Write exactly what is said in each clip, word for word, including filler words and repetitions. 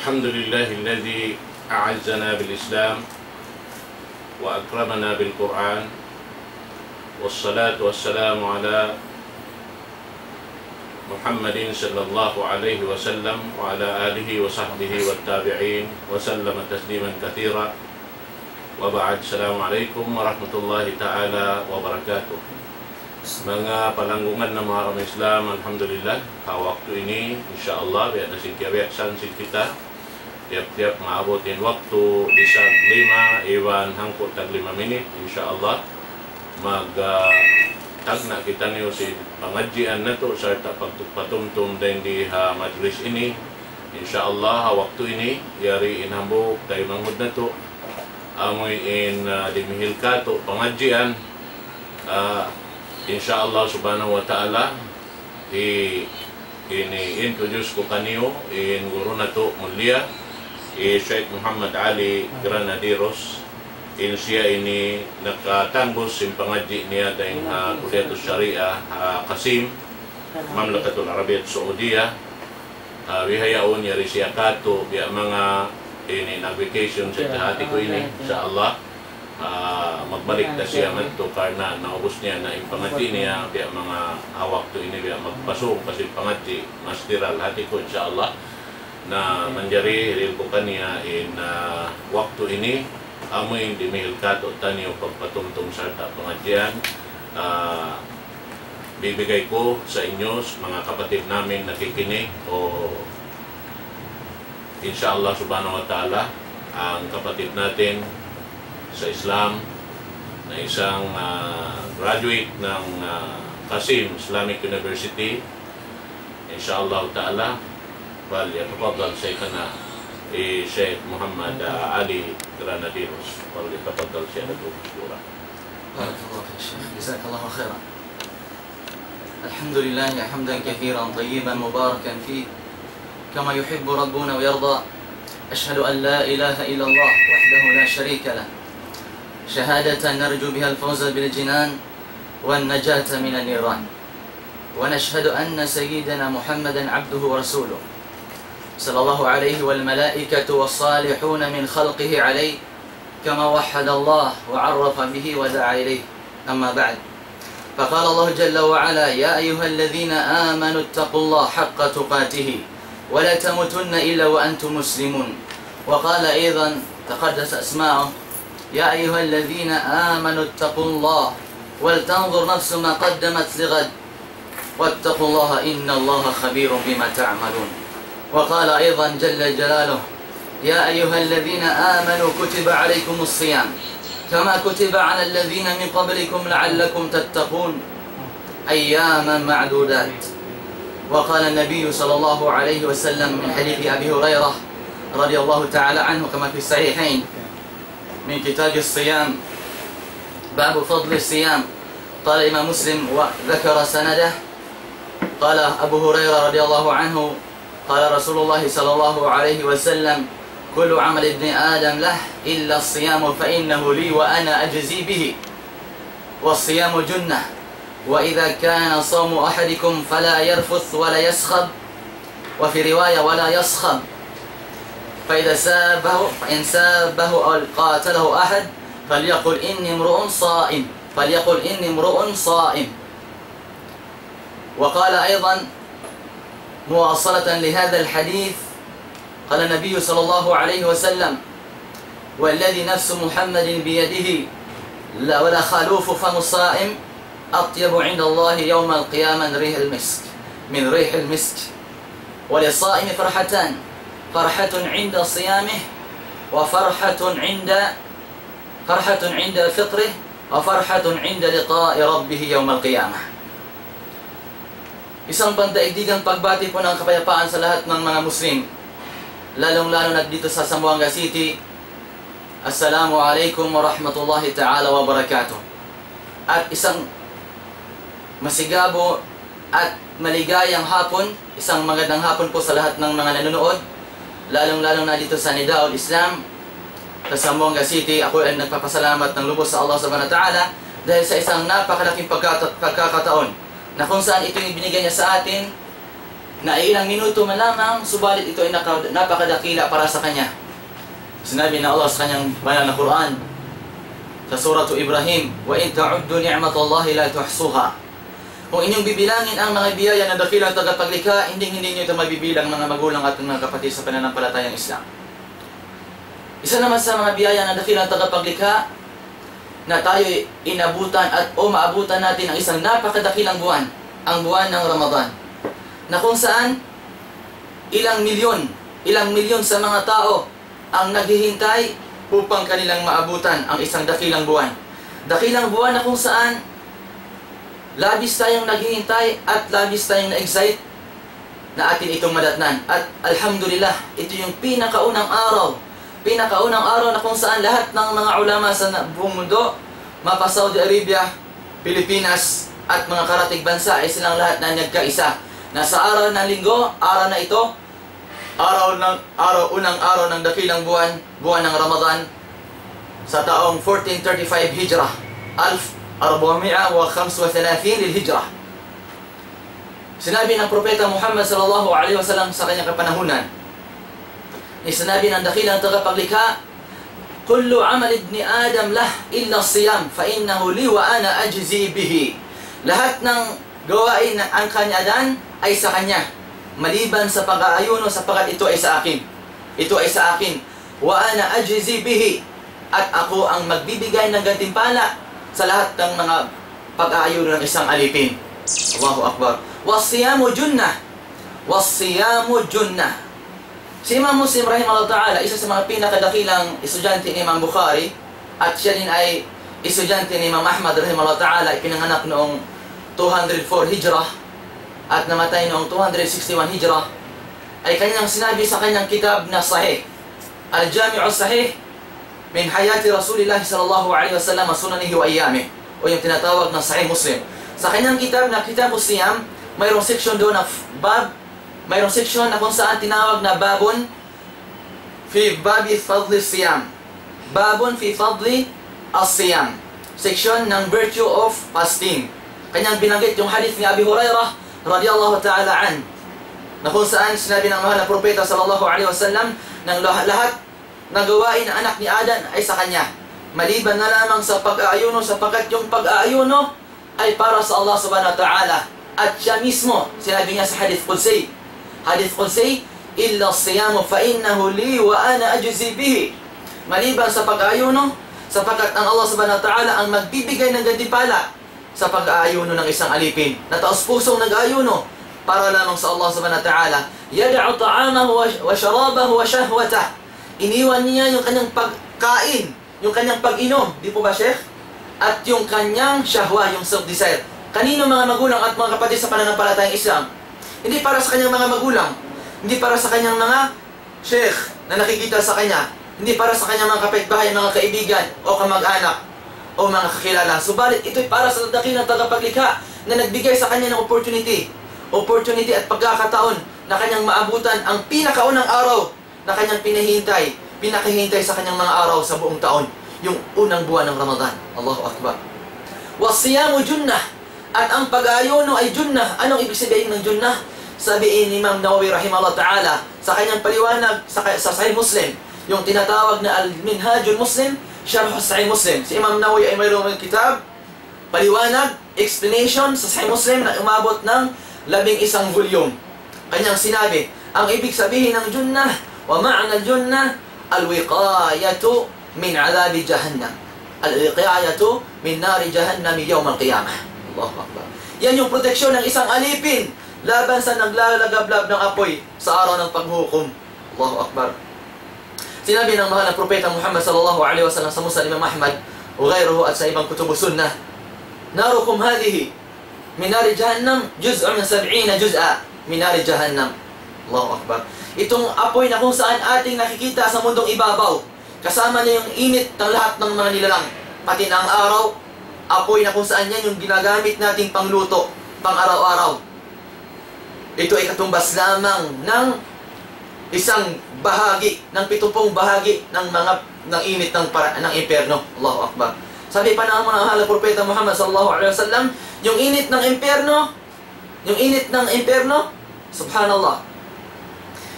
الحمد لله الذي أعزنا بالإسلام وأكرمنا بالقرآن، والصلاة والسلام على محمد صلى الله عليه وسلم وعلى آله وصحبه والتابعين وسلم تسليما كثيرا. وبعد، السلام عليكم ورحمة الله تعالى وبركاته. Manga palanggungan namu' ha agama Islam, alhamdulillah, ha waktu ini, insya Allah, biya' na sin kiyabiyasahan sin kita, tiyap-tiyap maabut in waktu, bisan lima, iban hangpu' tag lima minit, insya Allah, mag, ah, tagna' kitaniyu sin pangadjian natu', sarta' pagpatumtum dayn di ha majlis ini, insya Allah, ha waktu ini, yari in hambuuk taymanghud natu', amuin, ah, dimihil katu' pangadjian, ah, insya Allah subhanahu wa ta'ala, i-, ini introduce ku kaniyu in guru natu' mulia, hi Sheikh Muhammad Ali Granaderos, in siya ini nakatangbus sin pangadji' niya dayn ha Kulliyatus Sharia ha Qasim, Mamlakatul Arabiyyah Saudiyyah. Ah, bihaun yari siya katu', biya' manga ini nag-vacation sa hati ku ini, insya Allah. Ah, magbalik na siya madtu karna' naubus niya na in pangadji' niya, biya' manga ha waktu ini, biya' magpasung pa sin pangadji', masteral hati ku, insya Allah. Na manjari hirihil ku kaniya in, ah, waktu ini, amuin dimihil katu' taniyu pagpatumtum sarta' pangadjian, ah, bibigay ku sa inyo, manga kapatid namin nakikinig, o insya Allah subhanahu wa ta'ala, ang kapatid natin sa Islam na isang, ah, graduate ng, ah, Qasim Islamic University, insya Allah ta'ala, فليتفضل شيخنا الشيخ محمد علي غراناديروس، فليتفضل سيادته مشكورا. بارك الله فيك شيخ، جزاك الله خيرا. الحمد لله حمدا كثيرا طيبا مباركا فيه كما يحب ربنا ويرضى. أشهد أن لا إله إلا الله وحده لا شريك له، شهادة نرجو بها الفوز بالجنان والنجاة من النيران. ونشهد أن سيدنا محمدا عبده ورسوله، صلى الله عليه والملائكة والصالحون من خلقه عليه، كما وحد الله وعرف به ودعا إليه. أما بعد، فقال الله جل وعلا: يا أيها الذين آمنوا اتقوا الله حق تقاته ولا تموتن إلا وأنتم مسلمون. وقال أيضا، تقدس أسماؤه: يا أيها الذين آمنوا اتقوا الله ولتنظر نفس ما قدمت لغد واتقوا الله إن الله خبير بما تعملون. وقال أيضا جل جلاله: يا أيها الذين آمنوا كتب عليكم الصيام كما كتب على الذين من قبلكم لعلكم تتقون، أياما معدودات. وقال النبي صلى الله عليه وسلم من حديث أبي هريرة رضي الله تعالى عنه كما في الصحيحين من كتاب الصيام، باب فضل الصيام. قال الإمام مسلم وذكر سنده. قال أبو هريرة رضي الله عنه، قال رسول الله صلى الله عليه وسلم: كل عمل ابن آدم له إلا الصيام فإنه لي وأنا أجزي به، والصيام جنة، وإذا كان صوم أحدكم فلا يرفث ولا يصخب، وفي رواية: ولا يصخب، فإذا سابه، فإن سابه أو قاتله أحد فليقل إني امرؤ صائم، فليقل إني امرؤ صائم. وقال أيضا مواصلة لهذا الحديث، قال النبي صلى الله عليه وسلم: والذي نفس محمد بيده، لا، ولخلوف فم الصائم أطيب عند الله يوم القيامة من ريح المسك، من ريح المسك. وللصائم فرحتان، فرحة عند صيامه، وفرحة عند، فرحة عند فطره، وفرحة عند لقاء ربه يوم القيامة. Isang pandaigdigan pagbati' pun ang kapayapaan sa lahat ng mga Muslim, lalong-lalo na dito sa Zamboanga City. Assalamu alaykum warahmatullahi ta'ala wabarakatuh. At isang masigabu at maligayang hapon, isang magandang hapon po sa lahat ng mga nanonood, lalong-lalo na dito sa Nidaul Islam, sa Zamboanga City. Ako ay nagpapasalamat ng lubos sa Allah Subhanahu wa Ta'ala dahil sa isang napakalaking pagkata-, pagkakataon na kung saan ito yung binigay niya sa atin na ilang minuto man lamang, subalit ito ay naka-, napakadakila para sa kanya. Sinabi na Allah sa kanyang banal na Quran, sa Surah Ibrahim, وَإِن تَعُدُّوا نِعْمَةَ اللَّهِ لَا تُحْصُوهَا. Kung inyong bibilangin ang mga biyaya ng dakilang tagapaglikha, hindi, hindi niyo ito mabibilang, mga magulang at mga kapatid sa pananampalatayang Islam. Isa naman sa mga biyaya ng dakilang tagapaglikha na tayo'y inabutan at o maabutan natin ang isang napakadakilang buwan, ang buwan ng Ramadan, na kung saan ilang milyon, ilang milyon sa mga tao ang naghihintay upang kanilang maabutan ang isang dakilang buwan. Dakilang buwan na kung saan labis tayong naghihintay at labis tayong na-excite na atin itong madatnan. At alhamdulillah, ito yung pinakaunang araw, pinakaunang araw na kung saan lahat ng mga ulama sa na-, buong mundo, mapa Saudi Arabia, Pilipinas, at mga karatig bansa ay silang lahat na nagkaisa na sa araw ng linggo, araw na ito, araw ng, araw, unang araw ng dakilang buwan, buwan ng Ramadan, sa taong fourteen thirty-five Hijrah, ألف وأربعمائة وخمسة وثلاثين للهجرة. Sinabi ng Propeta Muhammad sallallahu alaihi wasallam sa kanyang kapanahunan, ni sinabi ng dakilang tagapaglikha, كل عمل ابن آدم له إلا الصيام فإنه لي وأنا أجزي به. Lahat ng gawain ng angkan ni Adan ay sa kanya, maliban sa pag-aayuno, sapagkat ito ay sa akin. Ito ay sa akin. وأنا أجزي به. At ako ang magbibigay ng gantimpala sa lahat ng mga pag-aayuno ng isang alipin. Allahu Akbar. والصيام جنة. والصيام جنة. Si Imam Muslim rahimahullah ta'ala, isa sa mga pinakadakilang estudyante ni Imam Bukhari, at siya din ay estudyante ni Imam Ahmad rahimahullah ta'ala, ipinanganak noong two hundred four Hijrah at namatay noong two hundred sixty-one Hijrah, ay kanyang sinabi sa kanyang kitab na Sahih, الجامع الصحيح من حياة رسول الله صلى الله عليه وسلم وسننه وأيامه, o yung tinatawag na Sahih Muslim. Sa kanyang kitab na Kitab Siyam, mayroong section doon na f-, bab, mayroong section na kung saan tinawag na باب في باب فضل الصيام. باب في فضل الصيام. Section ng virtue of fasting. Kanyang binanggit yung hadith ni Abi Hurairah radiyallahu ta'ala anhu, na kung saan sinabi ng mahal na propeta sallallahu alaihi wasallam, ng lah-, lahat na gawain ng anak ni Adam ay sa kanya, maliban na lamang sa pag-aayuno, sapagkat yung pag-aayuno ay para sa Allah subhanahu wa ta'ala. At siya mismo, sinabi niya sa hadith qudsi, hadith qudsi, إلا الصيام فإنه لي وأنا أجزي به. Maliban sa pag-aayuno, sapagkat ang Allah subhanahu wa ta'ala ang magbibigay ng gantimpala sa pag-aayuno ng isang alipin na taos pusong nag-aayuno para lamang sa Allah subhanahu wa ta'ala. يدع طعامه وش-، وشرابه وشهوته. Iniwan niya yung kanyang pagkain, yung kanyang pag-inom, di po ba, Sheikh? At yung kanyang shahwa, yung self-desire. Kanino, mga magulang at mga kapatid sa pananampalatayang Islam? Hindi para sa kanyang mga magulang, hindi para sa kanyang mga sheikh na nakikita sa kanya, hindi para sa kanyang mga kapitbahay, mga kaibigan, o kamag-anak, o mga kakilala. Subalit ito'y para sa dakilang tagapaglikha na nagbigay sa kanya ng opportunity, opportunity at pagkakataon na kanyang maabutan ang pinakaunang araw na kanyang pinahintay, pinakahintay sa kanyang mga araw sa buong taon, yung unang buwan ng Ramadan. Allahu Akbar. والصيام جنة. At ang pag-aayuno ay junnah. Anong ibig sabihin ng junnah? Sabi ni Imam Nawawi rahimahullah ta'ala sa kanyang paliwanag sa, sa Sahih Muslim, yung tinatawag na Al-Minhajul Muslim, Sharh Sahih Muslim. Si Imam Nawawi ay mayroong kitab, paliwanag, explanation sa Sahih Muslim na umabot ng labing isang volume. Kanyang sinabi, ang ibig sabihin ng junnah, ومعنى الجنة الوقاية من عذاب جهنم. الوقاية من نار جهنم يوم القيامة. Allahu Akbar. Yan yung proteksyon ng isang alipin laban sa naglalagablab ng apoy sa araw ng paghukom. Allahu Akbar. Sinabi ng mahal na Propeta Muhammad sallallahu alaihi wasallam sa Musnad Imam Ahmad, وغيره, at sa ibang kutubus sunnah, ناركم هذه من نار جهنم جزء من سبعين جزءا من نار جهنم. Allahu Akbar. Itong apoy na kung saan ating nakikita sa mundong ibabaw, kasama niya yung init ng lahat ng mga nilalang, pati na ang araw, apoy na kung saan yan yung ginagamit nating pangluto, pang-araw-araw. Ito ay katumbas lamang ng isang bahagi, ng pitumpung bahagi ng mga, ng init ng para-, ng impyerno. Allahu Akbar. Sabi pa ng mga mahal na Propeta Muhammad sallallahu alaihi wasallam, yung init ng impyerno, yung init ng impyerno, Subhanallah.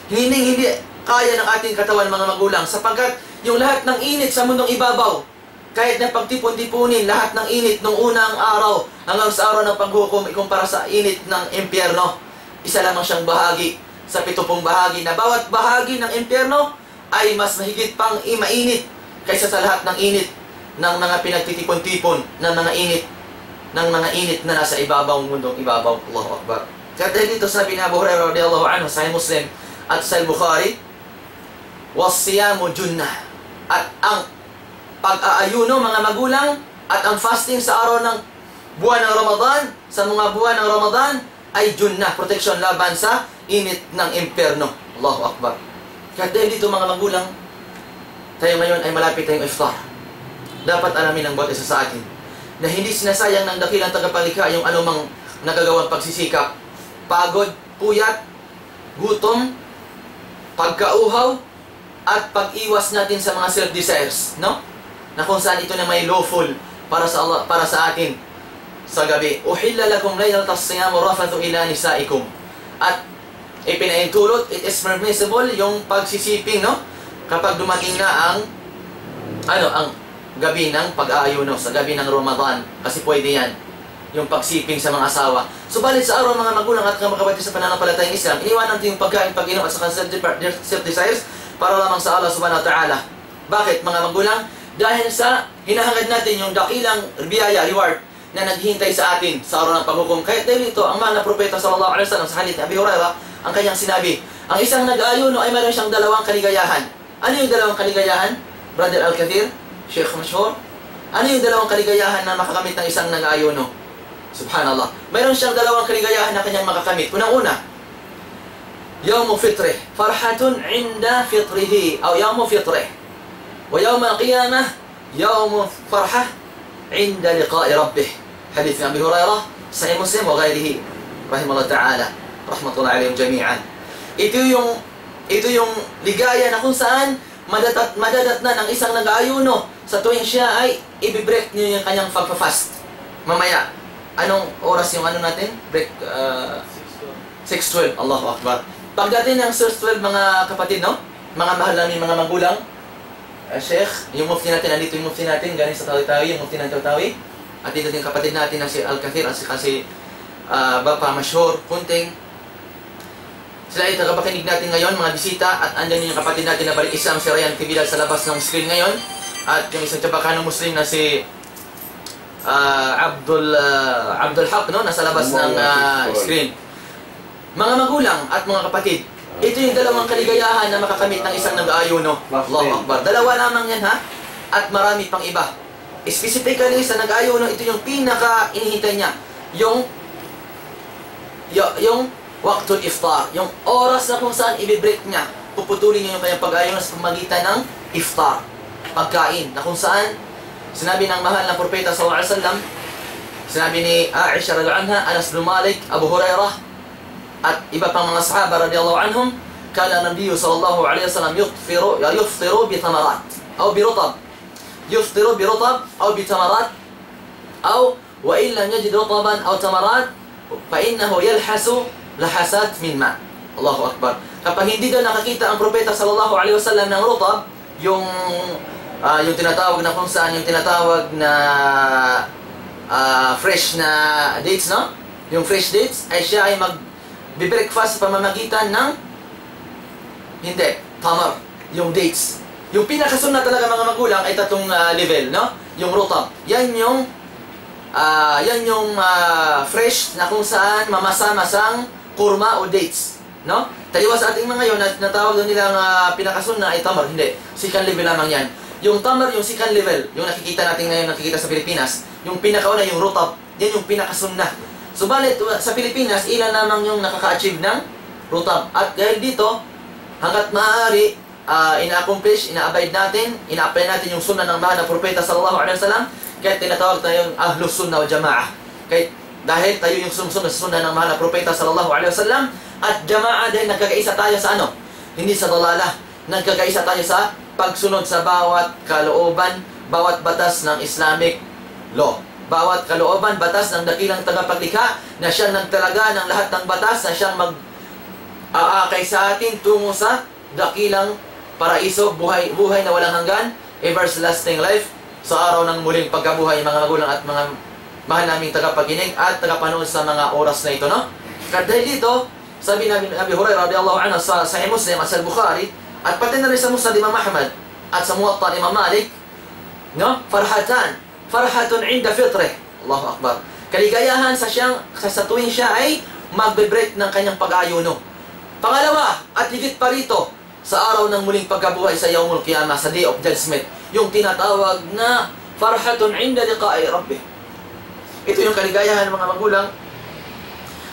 Hindi, hindi kaya ng ating katawan, mga magulang, sapagkat yung lahat ng init sa mundong ibabaw, kahit na pagtipun-tipunin lahat ng init nung unang araw hanggang sa araw ng paghukom, ikumpara sa init ng impyerno, isa lamang siyang bahagi sa pitupung bahagi, na bawat bahagi ng impyerno ay mas mahigit pang i-, mainit kaysa sa lahat ng init ng mga pinagtitipon-tipon ng mga init, ng mga init na nasa ibabaw, mundong ibabaw. Allahu Akbar. Kaya dahil dito, sabi ni Abu Hurairah radiyallahu anhu, Sahih Muslim at Sahih Bukhari, "Wasiyam junnah." At ang pag-aayuno, mga magulang, at ang fasting sa araw ng buwan ng Ramadan, sa mga buwan ng Ramadan, ay junnah, protection laban sa init ng impyerno. Allahu Akbar. Kaya dahil dito, mga magulang, tayo ngayon ay malapit tayong iftar. Dapat alamin ng bawat isa sa atin na hindi sinasayang ng dakilang tagapaglikha yung anumang nagagawang pagsisikap, pagod, puyat, gutom, pagkauhaw, at pag-iwas natin sa mga self-desires, no? Na kung saan ito na may lawful para sa Allah, para sa atin sa gabi. "Uhilla lakum laylatas siyam rafathu ila nisaikum." At ipinaintulot, it is permissible yung pagsisiping, no? Kapag dumating na ang, ano, ang gabi ng pag-aayuno, sa gabi ng Ramadan. Kasi pwede yan, yung pagsiping sa mga asawa. Subalit sa araw, mga magulang at mga kapatid sa pananampalatayang Islam, iniwanan natin yung pagkain, pag-inom at saka self-, self-desires para lamang sa Allah Subhanahu wa Ta'ala. Bakit, mga magulang? Dahil sa hinahangad natin yung dakilang biyaya, reward, na naghihintay sa atin sa araw ng paghukom. Kaya dahil ito, ang mahal na propeta sallallahu alaihi wasallam sa hadith ni Abi Hurairah, ang kanyang sinabi, ang isang nag-aayuno ay mayroon siyang dalawang kaligayahan. Ano yung dalawang kaligayahan, Brother Al-Kathir, Sheikh Mashhur? Ano yung dalawang kaligayahan na makakamit ng isang nag-aayuno? Subhanallah. Mayroon siyang dalawang kaligayahan na kanyang makakamit. Unang-una, يوم فطره، فرحة عند فطره، أو يوم فطره. ويوم القيامة، يوم فرحة عند لقاء ربه. Hadith ni Abi Hurairah, Sahih Muslim وغيره، رحمه الله تعالى، رحمة الله عليهم جميعا. Ito yung, ito yung ligaya na kung saan madadat-, madadatnan ang isang nag-aayuno sa tuwing siya ay ibibreak niya yung kanyang pagpa-fast. Mamaya, anong oras yung ano natin? Break, ah, six twelve. Allahu Akbar. Pagdating ng six twelve, mga kapatid, no? Mga mahal namin, mga magulang, ah, Sheikh, yung mufti natin, nandito yung mufti natin, galing sa Tawi-Tawi, yung mufti ng Tawi-Tawi. At dito din kapatid natin na si Al-Kathir, at si, si, ah, Bapa Mashhur Kunting. Sila ay tagapakinig natin ngayon, mga bisita, at andyan yung kapatid natin na balik Islam, si Ryan Tibilal, sa labas ng screen ngayon. At yung isang Chabacano Muslim na si, ah, Abdul, ah, Abdul Haq, no? Nasa labas ng, ah, screen. Mga magulang at mga kapatid, ito yung dalawang kaligayahan na makakamit ng isang nag-aayuno. Allahu Akbar. Dalawa lamang yan, ha? At marami pang iba. Specifically sa nag-aayuno, ito yung pinaka-inihintay niya. Yung, y-, yung waktul iftar, yung oras na kung saan ibibreak niya, puputulin niya yung kanyang pag-aayuno sa pamagitan ng iftar, pagkain, na kung saan sinabi ng mahal na propeta sallallahu alaihi wasallam, sinabi ni Aisha radhiyallahu anha, Anas bin Malik, Abu Hurairah, at iba pang mga sahaba radhiyallahu anhum, كان النبي صلى الله عليه وسلم يفطر، يفطر بتمرات أو برطب. يفطر برطب أو بتمرات، أو وإن لم يجد رطبا أو تمرات، فإنه يلحس لحسات من ماء. Allahu Akbar. Kapag hindi daw nakakita ang propeta sallallahu alaihi wasallam ng rutab, yung, ah, yung tinatawag na kung saan, yung tinatawag na, ah, fresh na dates, no? Yung fresh dates, ay siya ay magbe-breakfast sa pamamagitan ng, hindi, tamar, yung dates. Yung pinakasunnat talaga, mga magulang, ay tatlong, ah, level, no? Yung rutab. Yan yung, ah, yan yung, ah, fresh na kung saan mamasa-masang kurma o dates, no? Taliwas sa ating mga ngayon na natawag doon nilang, ah, pinakasunnat ay tamar, hindi. Second level lamang yan. Yung tamar, yung second level, yung nakikita natin ngayon, nakikita sa Pilipinas. Yung pinakauna, yung rutab. Yan yung pinakasunnat. Subalit, sa Pilipinas, ilan lamang yung nakaka-achieve ng rutab. At dahil dito, hanggat maaari, ah, ina-accomplish, ina-abide natin, ina-apply natin yung sunnah ng mahal na propeta sallallahu alaihi wasallam, kaya tinatawag tayo Ahlus Sunnah wal Jamaah. Kaya dahil tayo yung sumusunod sa sunnah ng mahal na propeta sallallahu alaihi wasallam, at jamaah dahil nagkakaisa tayo sa ano? Hindi sa dalalah. Nagkakaisa tayo sa pagsunod sa bawat kalooban, bawat batas ng Islamic law. Bawat kalooban, batas ng dakilang tagapaglikha na siyang nagtalaga ng lahat ng batas, na siyang mag-, aakay sa atin tungo sa dakilang paraiso, buhay, buhay na walang hanggan, everlasting life, sa araw ng muling pagkabuhay, mga magulang at mga mahal naming tagapakinig at tagapanood sa mga oras na ito, no? At dahil dito, sabi ni Abi, Abi Hurairah radiyallahu anhu sa Sahih Muslim at sa Bukhari, at pati na rin sa Musnad Imam Ahmad, at sa Muwatta Imam Malik, no? Farhatan, farhatun inda fitrih. Allahu Akbar. Kaligayahan sa siyang, sa, sa tuwing siya ay magbe-break ng kanyang pag-ayuno. Pangalawa, at higit pa rito, sa araw ng muling pagkabuhay sa Yawmul Qiyamah, sa Day of Judgment, yung tinatawag na farhatun inda liqa'i rabbih. Ito yung kaligayahan, mga magulang,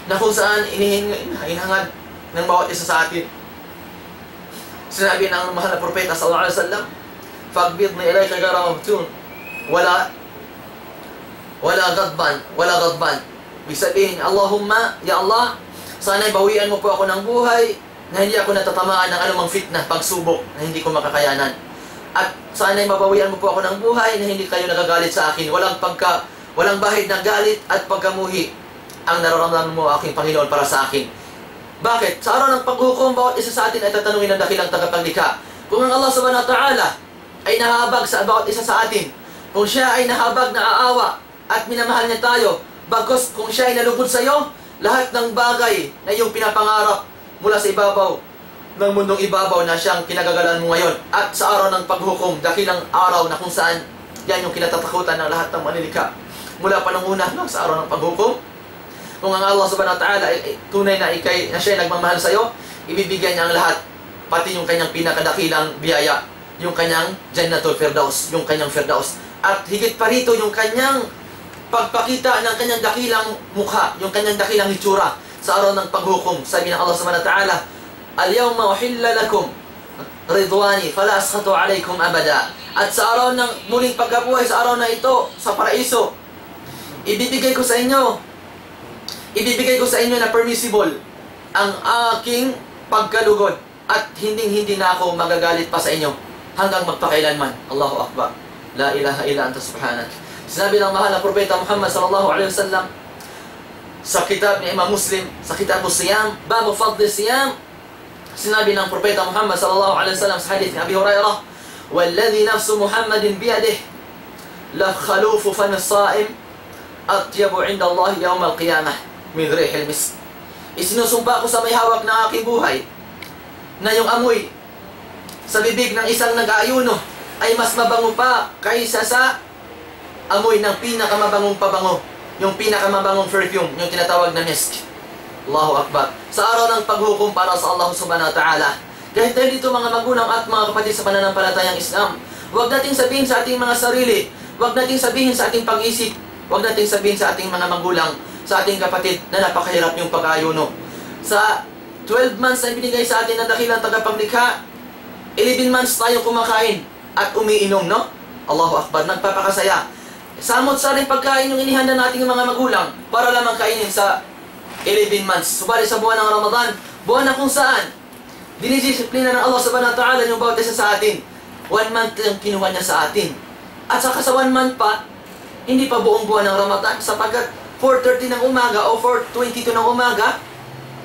na kung saan inihin-, hinahangad ng bawat isa sa atin. Sinabi ng mahal na propeta sallallahu alaihi wasallam, "Faqbidni ilayka ghayra maftun, wala, wala ghadban, wala ghadban." Ibig sabihin, "Allahumma, ya Allah, sana'y bawian mo po ako ng buhay na hindi ako natatamaan ng anumang fitna, pagsubok na hindi ko makakayanan. At sana'y mabawian mo po ako ng buhay na hindi kayo nagagalit sa akin. Walang pagka, walang bahid ng galit at pagkamuhi ang nararamdaman mo, aking Panginoon, para sa akin." Bakit? Sa araw ng paghukom, bawat isa sa atin ay tatanungin ng dakilang tagapaglikha. Kung ang Allah subhanahu wa ta'ala ay nahabag sa bawat isa sa atin, kung siya ay nahabag na aawa at minamahal niya tayo, bagkus kung siya ay nalugod sa iyo, lahat ng bagay na iyong pinapangarap mula sa ibabaw ng mundong ibabaw na siyang kinagagalan mo ngayon, at sa araw ng paghukom, dakilang araw na kung saan yan yung kinatatakutan ng lahat ng manlilikha. Mula pa nung una, no, sa araw ng paghukom, kung ang Allah subhanahu wa ta'ala, eh, eh, tunay na ikay, na siya ay nagmamahal sa iyo, ibibigay niya ang lahat, pati yung kanyang pinakadakilang biyaya, yung kanyang Jannatul Firdaus, yung kanyang Firdaus. At higit pa rito, yung kanyang pagpakita ng kanyang dakilang mukha, yung kanyang dakilang hitsura sa araw ng paghukom. Sabi ng Allah subhanahu wa ta'ala, "Al-yawma uhilla lakum ridwani fala askhatu alaykum abada." At sa araw ng muling pagkabuhay, sa araw na ito, sa paraiso, ibibigay ko sa inyo, ibibigay ko sa inyo na permissible ang aking pagkalugod, at hinding-hindi na ako magagalit pa sa inyo hanggang magpakailanman. Allahu Akbar. La ilaha illa anta subhanak. Sinabi ng mahal na Propeta Muhammad sallallahu alaihi wasallam sa kitab ni Imam Muslim, sa kitab Siyam, Babu Fadli Siyam, sinabi ng Propeta Muhammad sallallahu alaihi wasallam sa hadith ni Abi Hurairah, "Walladhi nafsu Muhammadin biyadih, la khalufu fami sa'im atyabu inda Allah yawmal qiyamah min rihil misk." Isinusumpa ko sa may hawak ng aking buhay na yung amoy sa bibig ng isang nag-aayuno ay mas mabango pa kaysa sa amoy ng pinakamabangong pabango, yung pinakamabangong perfume, yung tinatawag na misk. Allahu Akbar. Sa araw ng paghukom para sa Allah subhanahu wa ta'ala. Dahil, dahil dito, mga magulang at mga kapatid sa pananampalatayang Islam, huwag nating sabihin sa ating mga sarili, huwag nating sabihin sa ating pag-isip, huwag nating sabihin sa ating mga magulang, sa ating kapatid na napakahirap yung pag-ayuno. Sa twelve months na binigay sa atin ng dakilang tagapaglikha, eleven months tayo kumakain at umiinom, no? Allahu Akbar, nagpapakasaya. Samot sa rin pagkain yung inihanda ng ating mga magulang para lamang kainin sa eleven months. Subali sa buwan ng Ramadan, buwan na kung saan dinidisiplina ng Allah subhanahu wa ta'ala yung bawat isa sa atin. One month yung kinuha niya sa atin. At saka sa one month pa, hindi pa buong buwan ng Ramadan, sapagkat four thirty ng umaga o four twenty-two ng umaga,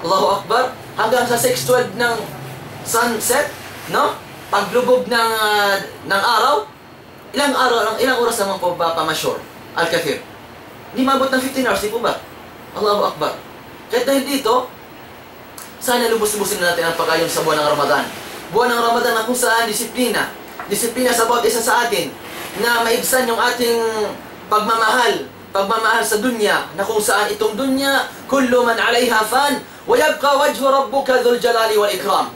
Allahu Akbar, hanggang sa six twelve ng sunset, no? Paglubog ng, ah, ng araw, ilang araw, ilang oras lamang po ba pa-mature? Al-Kathir. Hindi maabot ng fifteen hours, di po ba? Allahu Akbar. Kaya dahil dito, sana lubos-lubosin na natin ang pag-ayuno sa buwan ng Ramadan. Buwan ng Ramadan na kung saan disiplina. Disiplina sa bawat isa sa atin na maibsan yung ating pagmamahal, pagmamahal sa dunya, na kung saan itong dunya, kullu man alayha fan, wa yabqa wajhu rabbika dhul jalali wal ikram.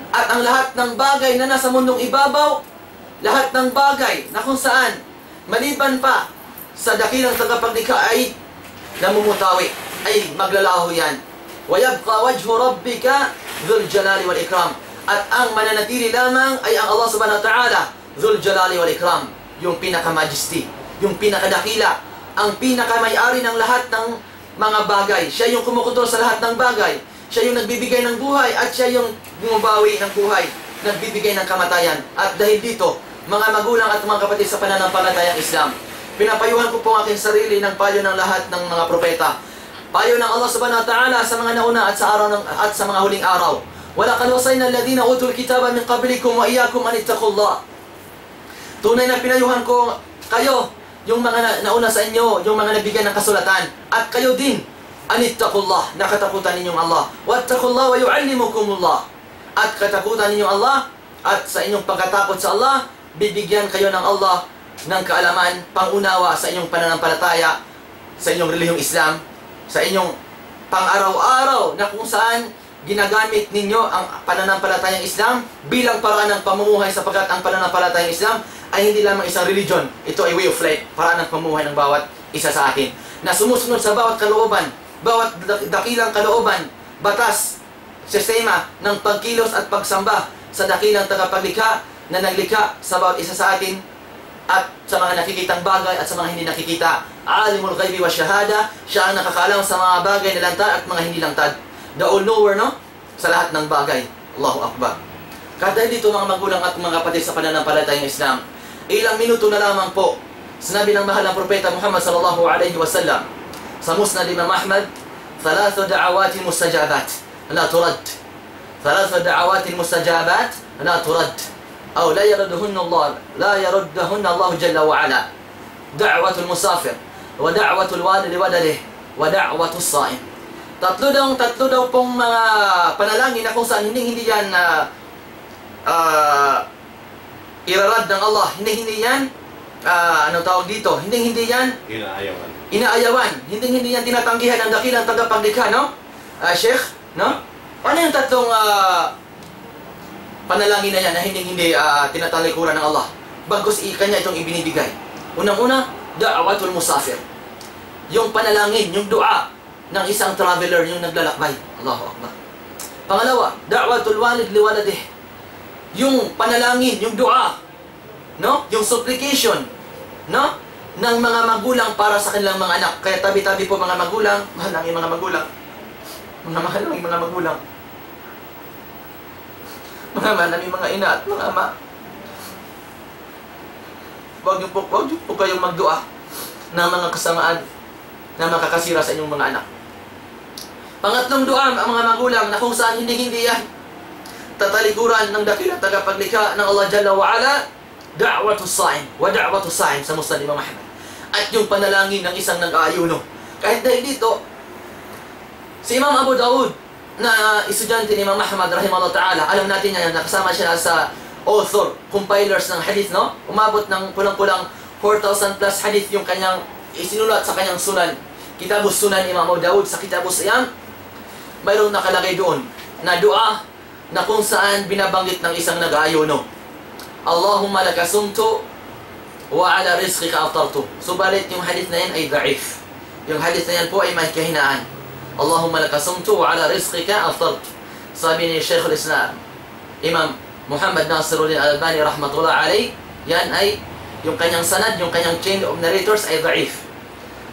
At ang lahat ng bagay na nasa mundong ibabaw, lahat ng bagay na kung saan, maliban pa sa dakilang tagapaglikha, ay namumutawi, ay maglalaho yan. Wa yabqa wajhu rabbika dhul jalali wal ikram. At ang mananatili lamang ay ang Allah subhanahu wa ta'ala, dhul jalali wal ikram, yung pinaka-majesty, yung pinakadakila, ang pinakamay-ari ng lahat ng mga bagay. Siya yung kumukontrol sa lahat ng bagay. Siya yung nagbibigay ng buhay at siya yung bumabawi ng buhay, nagbibigay ng kamatayan. At dahil dito, mga magulang at mga kapatid sa pananampalatayang Islam, pinapayuhan ko po ang aking sarili ng payo ng lahat ng mga propeta. Payu' ng Allah Subhanahu wa Ta'ala sa manga nauna at sa araw ng, at sa manga huling araw. وَلَقَدْ وَصَّيْنَا الَّذِينَ أُوتُوا الْكِتَابَ مِنْ قَبْلِكُمْ وَإِيَّاكُمْ أَنِ اتَّقُوا اللَّهَ. Tunay na pinayuhan ko kayo, yung mga na-, nauna sa inyo, yung mga nabigyan ng kasulatan, at kayo din, أَنِ اتَّقُوا اللَّهَ, na katakutan ninyo ang Allah. وَاتَّقُوا اللَّهَ وَيُعَلِّمُكُمُ اللَّهُ. At katakutan ninyo ang Allah, at sa inyong pagkatakot sa Allah, bibigyan kayo ng Allah ng kaalaman, pangunawa sa inyong pananampalataya, sa inyong relihiyong Islam, sa inyong pang-araw-araw na kung saan ginagamit ninyo ang pananampalatayang Islam bilang paraan ng pamumuhay, sapagkat ang pananampalatayang Islam ay hindi lamang isang religion, ito ay way of life, paraan ng pamumuhay ng bawat isa sa atin na sumusunod sa bawat kalooban, bawat dak-, dakilang kalooban, batas, sistema ng pagkilos at pagsamba sa dakilang tagapaglikha na naglikha sa bawat isa sa atin at sa mga nakikitang bagay at sa mga hindi nakikita. عَالِمُ الْغَيْبِ وَالشَّهَادَةِ, siya ang nakakaalam sa mga bagay na lantad at mga hindi lantad. The all-knower, no? Sa lahat ng bagay. Allahu Akbar. Kahit dahil dito, mga magulang at mga kapatid sa pananampalatayang Islam, ilang minuto na lamang po, sinabi ng mahal na Propeta Muhammad sallallahu alaihi wasallam sa Musnad Imam Ahmad, ثَلَاثُ دَعَوَاتٍ مُسْتَجَابَاتٍ لَا تُرَدُّ. ثَلَاثُ دَعَوَاتٍ مُسْتَجَابَاتٍ لَا تُرَدُّ. أو لا يردهن الله، لا يردهن الله جل وعلا. دعوة المسافر، ودعوة الوالد لولده، ودعوة الصائم. Tatlo daw, tatlo daw pong mga panalangin na kung saan hindi, hindi yan, ah, ah, irarad ng Allah. Hindi, hindi yan, ah, ano tawag dito? Hindi, hindi yan Inaayawan. Inaayawan. Hindi, hindi yan tinatanggihan ng dakilang tagapaglikha, no? Ah, Sheikh, no? Ano yung tatlong, ah, panalangin na yan na hindi, hindi, ah, tinatalikuran ng Allah? Bagkus i-, kanya itong ibinibigay. Unang-una, دعوة المسافر. Yung panalangin, yung dua ng isang traveler, yung naglalakbay. Allahu Akbar. Pangalawa, دعوة الوالد لولده. Yung panalangin, yung dua, no? Yung supplication, no? Ng mga magulang para sa kanilang mga anak. Kaya tabi-tabi po, mga magulang, mahal ang mga magulang. Mga mahal ang mga magulang. Mga mahal ang mga ina at mga ama. Huwag niyo po, huwag niyo po kayong magdua ng mga kasamaan na makakasira sa inyong mga anak. Pangatlong dua, ang mga magulang na kung saan hindi-hindi yan tatalikuran ng dakilang tagapaglikha ng Allah Jalla wa Ala, دعوة الصائم، ودعوة الصائم, sa Musnad Imam Ahmad. At yung panalangin ng isang nag-aayuno. Kahit dahil dito, si Imam Abu Dawud, na estudyante ni Imam Ahmad rahimahullah ta'ala, alam natin yan, nakasama siya sa author, compilers ng hadith, no? Umabot ng kulang-kulang four thousand plus hadith yung kanyang isinulat sa kanyang Sunan. Kitabus Sunan Imam Abu Dawud, sa Kitabus Siyam, mayroong nakalagay doon na dua na kung saan binabanggit ng isang nag-aayuno, اللهم لك صمت وعلى رزقك أفطرت. Subalit yung hadith na yan ay daif. Yung hadith na yan po ay may kahinaan. اللهم لك صمت وعلى رزقك أفطرت. Sabi ni Shaykhul Islam, Imam Muhammad Nasiruddin Al-Albani rahmatullah alayh, yan ay yung kanyang sanad, yung kanyang chain of narrators ay daif.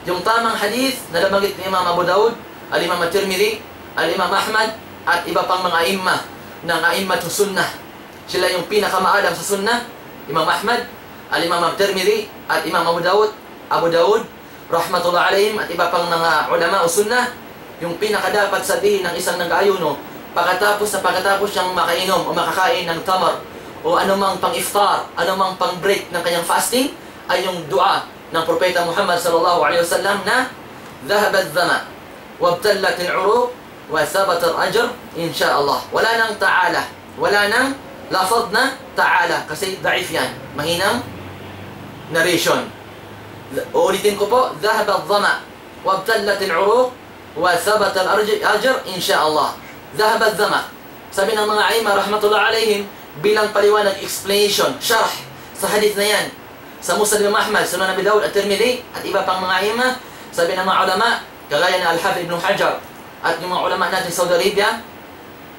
Yung tamang hadith na nabanggit ni Imam Abu Dawud, Al-Imam At-Tirmidhi, Al-Imam Ahmad, at iba pang mga aimma ng aimmatus sunnah. Sila yung pinakamaalam sa sunnah, Imam Ahmad, Al-Imam At-Tirmidhi, at Imam Abu Dawud, Abu Dawud, rahmatullah alayhim, at iba pang mga ulama o sunnah, yung pinakadapat sabihin ng isang nag-aayuno, pagkatapos na pagkatapos siyang makainom o makakain ng tamar, o anumang pang-iftar, anumang pang-break ng kanyang fasting, ay yung dua ng Propeta Muhammad sallallahu alayhi wasallam na, ذهب الظمأ وابتلت العروق وثبت الأجر إن شاء الله. Wala nang ta'ala. Wala nang lafaz na ta'ala. Kasi daif yan. Mahinang narration. Uulitin ko po, ذهب الظمأ وابتلت العروق وثبت الأجر إن شاء الله. ذهب الظمأ. Sabi ng mga aimma rahmatullah alayhim, bilang paliwanag, explanation, sharh sa hadith na yan, sa Musnad Imam Ahmad, Sunan Abi Dawud, At-Tirmidhi, at iba pang mga aimma, sabi ng mga ulama, kagaya na Al-Hafidh Ibn Hajar, at yung mga ulama natin sa Saudi Arabia,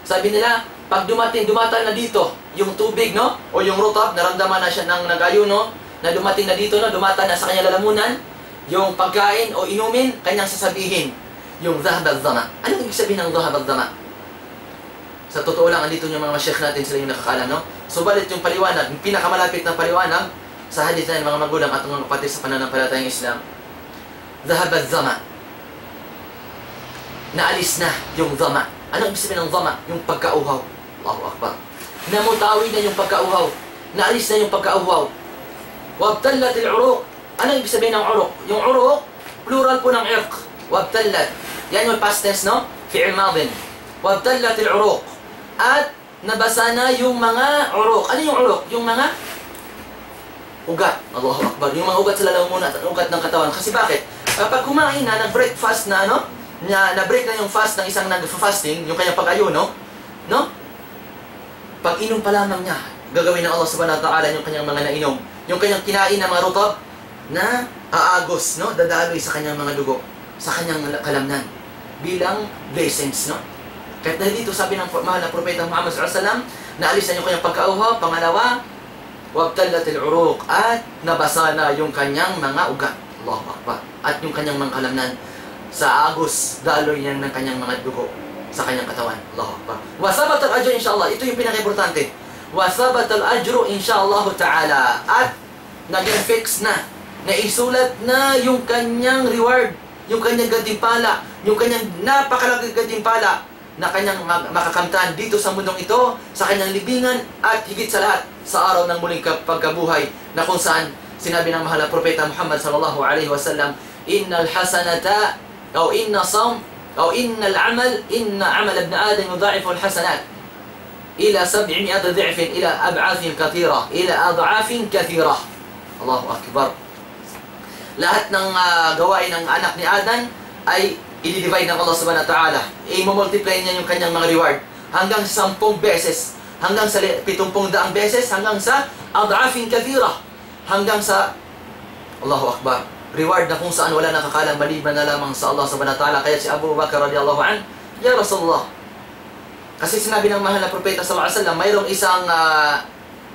sabi nila, pag dumating, dumatal na dito yung tubig, no? O yung rutab, naramdaman na siya ng nag-aayuno, na dumating na dito, no? Dumatal na sa kanyang lalamunan yung pagkain o inumin, kanyang sasabihin yung ذهب الظمأ. Ano ibig sabihin ng ذهب الظمأ? Sa totoo lang, andito yung mga sheikh natin, sila yung nakakaalam, no? Subalit yung paliwanag, yung pinakamalapit na paliwanag sa hadith na yan, mga magulang at mga kapatid sa pananampalatayang Islam, ذهب الظمأ. Naalis na yung zama. Anong ibig sabihin ng zama? Yung pagkauhaw. Allahu Akbar. Namutawi na yung pagkauhaw. Naalis na yung pagkauhaw. وابتلت العروق. Anong ibig sabihin ng uruq? Yung uruq, plural po ng irq. وابتلت. Yan yung past tense, no? فعل ماض. وابتلت العروق. At nabasa na yung mga uruq. Ano yung uruq? Yung mga ugat. Allahu Akbar. Yung mga ugat sa lalamunan at ugat ng katawan. Kasi bakit? Kapag kumain na, nag-breakfast na, ano? Na, na-break na yung fast ng isang nag-fasting, yung kanyang pag-ayuno, no? Pag-inom pa lamang niya, gagawin ng Allah Subhanahu wa Ta'ala yung kanyang mga nainom. Yung kanyang kinain na mga rutab, na aagos, no? Dadaloy sa kanyang mga dugo, sa kanyang kalamnan. Bilang blessings, no? Kahit dahil dito, sabi ng mahal na Propeta Muhammad sallallahu alaihi wasallam, naalis na yung kanyang pagkauhaw, pangalawa, وابتلت العروق, at nabasa na yung kanyang mga ugat. Allahu Akbar. At yung kanyang mga kalamnan sa agos, daloy niya ng kanyang mga dugo sa kanyang katawan. Allahu Akbar. وثبت الأجر إن شاء الله. Ito yung pinaka-importante. وثبت الأجر إن شاء الله تعالى. At naging fix na. Naisulat na yung kanyang reward, yung kanyang gantimpala, yung kanyang napakalaki gantimpala na kanyang ma-, makakamtan dito sa mundong ito, sa kanyang libingan, at higit sa lahat, sa araw ng muling kap-, pagkabuhay, na kung saan sinabi ng mahal na Propeta Muhammad sallallahu alaihi wasallam, إن الحسنة أو إن الصوم أو إن العمل إن عمل ابن آدم يضاعف الحسنات إلى سبعمائة ضعف إلى أضعاف كثيرة إلى أضعاف كثيرة. Allahu Akbar. Lahat ng, ah, gawain ng anak ni Adam ay i-divide ng Allah Subhanahu wa Ta'ala. I-multiply niya yung kanyang mga reward hanggang sampung beses, hanggang sa li-, pitumpung daang beses, hanggang sa أضعاف كثيرة, hanggang sa, Allahu Akbar, reward na kung saan wala nakakaalam maliban na lamang sa Allah Subhanahu wa Ta'ala. Kaya si Abu Bakar radiyallahu anhu, "Ya Rasulullah," kasi sinabi ng mahal na Propeta sallallahu alaihi wasallam, mayroong isang, ah,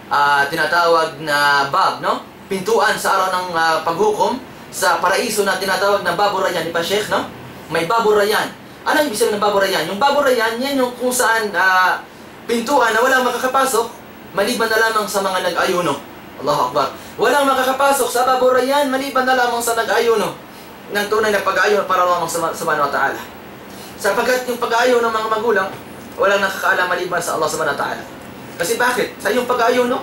ah, tinatawag na bab, no? Pintuan sa araw ng, ah, paghukom sa paraiso na tinatawag na Babu Rayyan, di ba, Sheikh, no? May Babu Rayyan. Ano ibig sabihin ng Babu Rayyan? Yung Babu Rayyan, yan yung kung saan, ah, pintuan na walang makakapasok maliban na lamang sa mga nag-ayuno. Allahu Akbar. Walang makakapasok sa Babu Rayyan maliban na lamang sa nag-ayuno ng tunay na pag-ayuno para lamang sa Subhanahu wa Ta'ala. Sapagkat yung pag-ayuno ng mga magulang, walang nakakaalam maliban sa Allah Subhanahu wa Ta'ala. Kasi bakit? Sa iyong pag-ayuno,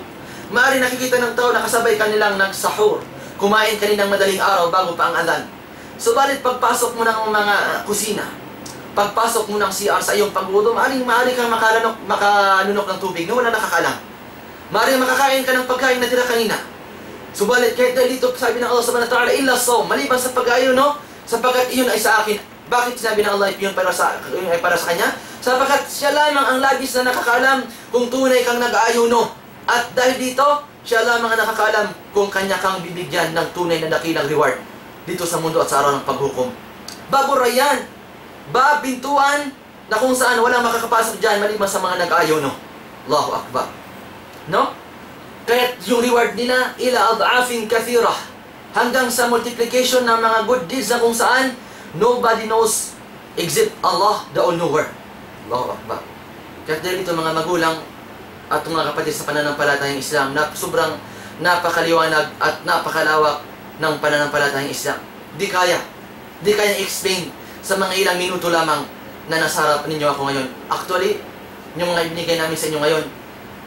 maaari nakikita ng tao nakasabay kanilang nagsahur, kumain kaninang madaling araw bago pa ang adhan. Subalit pagpasok mo ng mga, ah, kusina, pagpasok mo ng C R sa iyong pagwudu, maaring, maaari kang makalunok, makalunok ng tubig na wala nakakaalam. Maaring makakain ka ng pagkain na tira kanina. Subalit kahit dahil dito, sabi ng Allah Subhanahu wa Ta'ala, إلا الصوم, maliban sa pag-ayuno, sapagkat iyon ay sa akin. Bakit sinabi ng Allah yun para sa, yun ay para sa kanya? Sapagkat siya lamang ang labis na nakakaalam kung tunay kang nag-aayuno. At dahil dito, siya lamang ang nakakaalam kung kanya kang bibigyan ng tunay na dakilang reward dito sa mundo at sa araw ng paghukom. Babu Rayyan, bab, pintuan, na kung saan walang makakapasok dyan maliban sa mga nag-aayuno. Allahu Akbar. No? Kaya yung reward nila, إلى أضعاف كثيرة. Hanggang sa multiplication ng mga good deeds na kung saan nobody knows except Allah, the all-knower. Allahu Akbar. Kaya dahil ito, mga magulang at mga kapatid sa pananampalatayang Islam, na sobrang napakaliwanag at napakalawak ng pananampalatayang Islam. Di kaya, di kaya explain sa mga ilang minuto lamang na nasa harap ninyo ako ngayon. Actually, yung mga ibinigay namin sa inyo ngayon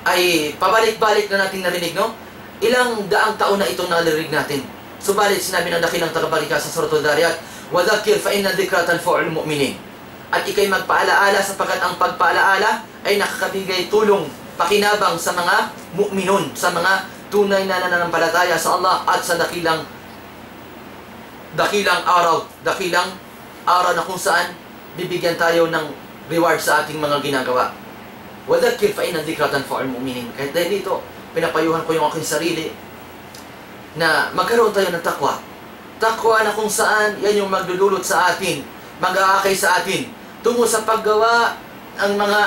ay pabalik-balik na natin narinig, no? Ilang daang taon na itong naririnig natin. Subalit, sinabi ng dakilang tagapaglikha sa Suratul Dhariyat, وذكر فإن الذكرى تنفع المؤمنين. At ikay magpaalaala, sapagkat ang pagpaalaala ay nakakabigay tulong, pakinabang sa mga mu'minun, sa mga tunay na nananampalataya sa Allah at sa dakilang, dakilang araw, dakilang araw na kung saan bibigyan tayo ng reward sa ating mga ginagawa. وذكر فإن الذكرى تنفع المؤمنين. Kahit dahil dito, pinapayuhan ko yung aking sarili na magkaroon tayo ng takwa. Takwa na kung saan yan yung magdudulot sa atin, mag-aakay sa atin tungo sa paggawa ng mga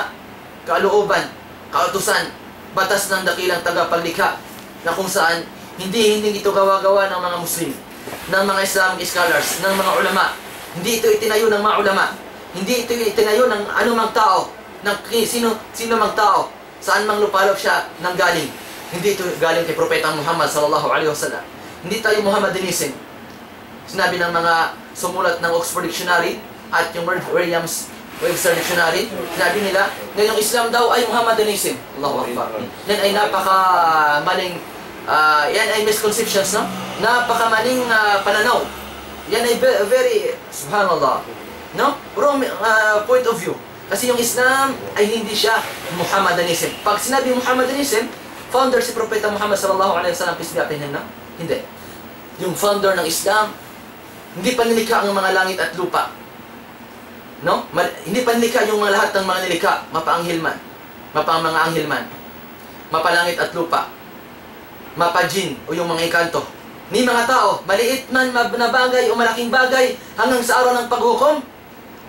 kalooban, kautusan, batas ng dakilang tagapaglikha, na kung saan hindi, hindi ito gawa-gawa ng mga Muslim, ng mga Islamic scholars, ng mga ulama. Hindi ito itinayo ng mga ulama. Hindi ito itinayo ng anumang tao, ng ki-, sino, sino mang tao, saan mang lupalop siya nanggaling. Hindi ito galing kay Propeta Muhammad sallallahu alaihi wasallam. Hindi tayo Muhammad dinisin. Sinabi ng mga sumulat ng Oxford Dictionary, At yung Mer-, Merriam's Webster Dictionary, sinabi nila na yung Islam daw ay Muhammadanism. Allahu Akbar. Yan ay napaka maling, ah, yan ay misconceptions, no? Napaka maling, ah, pananaw. Yan ay ve-, very, subhanallah. No? Wrong, ah, point of view. Kasi yung Islam ay hindi siya Muhammadanism. Pag sinabi Muhammadanism, founder si Propeta Muhammad sallallahu alaihi wasallam, peace be upon him, no? Hindi. Yung founder ng Islam, hindi pa nilikha ang mga langit at lupa. No? Ma-, hindi pa nilikha yung mga lahat ng mga nilikha, mapaanghel man, mapang mga anghel man, mapalangit at lupa, mapajin o yung mga engkanto. Ni mga tao, maliit man mab-, na bagay o malaking bagay, hanggang sa araw ng paghukom,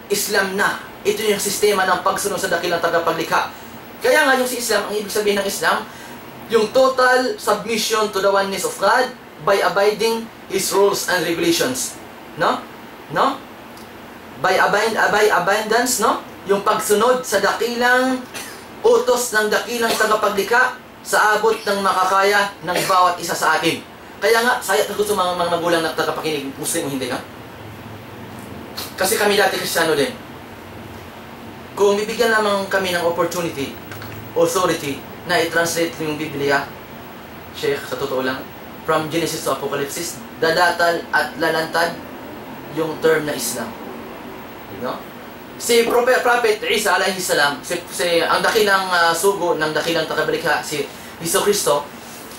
Islam na. Ito yung sistema ng pagsunod sa dakilang tagapaglikha. Kaya nga yung si Islam, ang ibig sabihin ng Islam, yung total submission to the oneness of God by abiding His rules and regulations. No? No? By abind-, by abundance, no? Yung pagsunod sa dakilang utos ng dakilang tagapaglikha sa abot ng makakaya ng bawat isa sa atin. Kaya nga, saya ko sa mga, mga magulang na tagapakinig, Muslim o hindi, no? Kasi kami dati Kristiyano din. Kung bibigyan lamang kami ng opportunity, authority, na i-translate yung Biblia, Sheikh, sa totoo lang, from Genesis to Apocalypse, dadatal at lalantad yung term na Islam. No? Si Prophet, Prophet Isa alayhi salam, si, si, ang dakilang, ah, sugo ng dakilang tagapaglikha, si Hesus Kristo,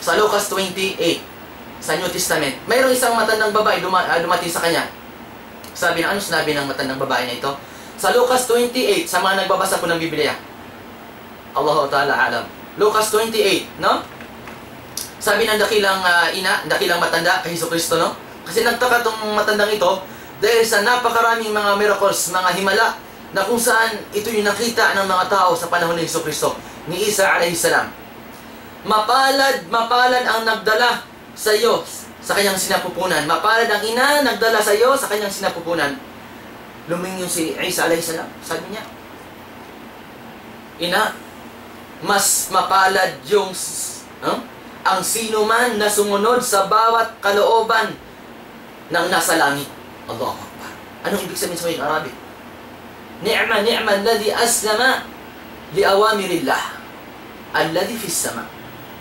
sa Lucas twenty-eight, sa New Testament, mayroong isang matandang babae duma-, ah, dumating sa kanya. Sabi na, ano sinabi ng matandang babae na ito? Sa Lucas twenty-eight, sa mga nagbabasa po ng Biblia. Allahu Ta'ala alam. Lucas twenty-eight, no? Sabi ng dakilang, ah, ina, dakilang matanda kay Hesus Kristo, no? Kasi nagtaka tong matandang ito dahil sa napakaraming mga miracles, mga himala na kung saan ito yung nakita ng mga tao sa panahon ni Hesus Kristo, ni Isa alayhi salam. Mapalad, mapalad ang nagdala sa iyo sa kanyang sinapupunan. Mapalad ang ina nagdala sa iyo sa kanyang sinapupunan. Lumingon si Isa alayhi salam. Sabi niya, "Ina, mas mapalad yung s-, huh? Ang sino man na sumunod sa bawat kalooban ng nasa langit." Allahu Akbar. Anong ibig sabihin sa wikang Arabic? "Ni'ma, ni'ma alladhi aslama li awamirillah alladhi fis sama."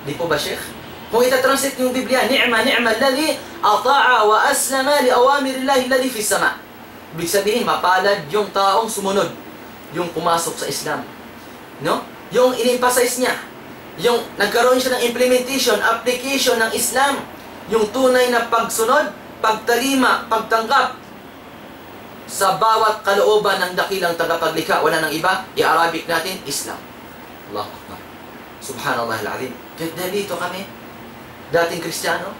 Di po ba, Sheikh? Kung ita-translate yung Biblia, "Ni'ma, ni'ma alladhi ata'a wa aslama li awamirillah alladhi fis sama." Ibig sabihin, mapalad yung taong sumunod, yung pumasok sa Islam. No? Yung in-emphasize niya, yung nagkaroon siya ng implementation, application ng Islam, yung tunay na pagsunod, pagtalima, pagtanggap sa bawat kalooban ng dakilang tagapaglikha, wala nang iba, i-Arabic natin, Islam. Allahu Akbar. Subhanallah al-Azim. Kahit dahil dito kami, dating Kristiyano,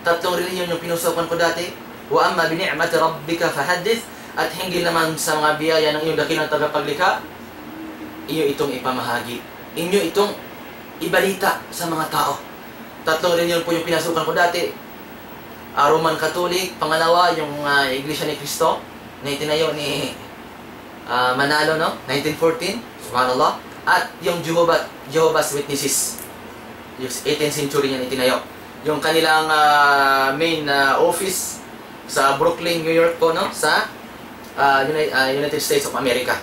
tatlong relihiyon yung pinusukan ko dati, "Wa amma bi ni'mati rabbika fahaddith," at hinggil naman sa mga biyaya ng iyong dakilang tagapaglikha, iyo itong ipamahagi, inyo itong ibalita sa mga tao. Tatlong relihiyon po yung pinasukan ko dati, ah, Roman Catholic, pangalawa, yung, ah, Iglesia ni Cristo, na itinayo ni, ah, Manalo, no? Nineteen fourteen, subhanallah. At yung Jehovah, Jehovah's Witnesses, yung eighteenth century yan itinayo. Yung kanilang, ah, main, ah, office sa Brooklyn, New York po, no? Sa, ah, Uni-, ah, United States of America.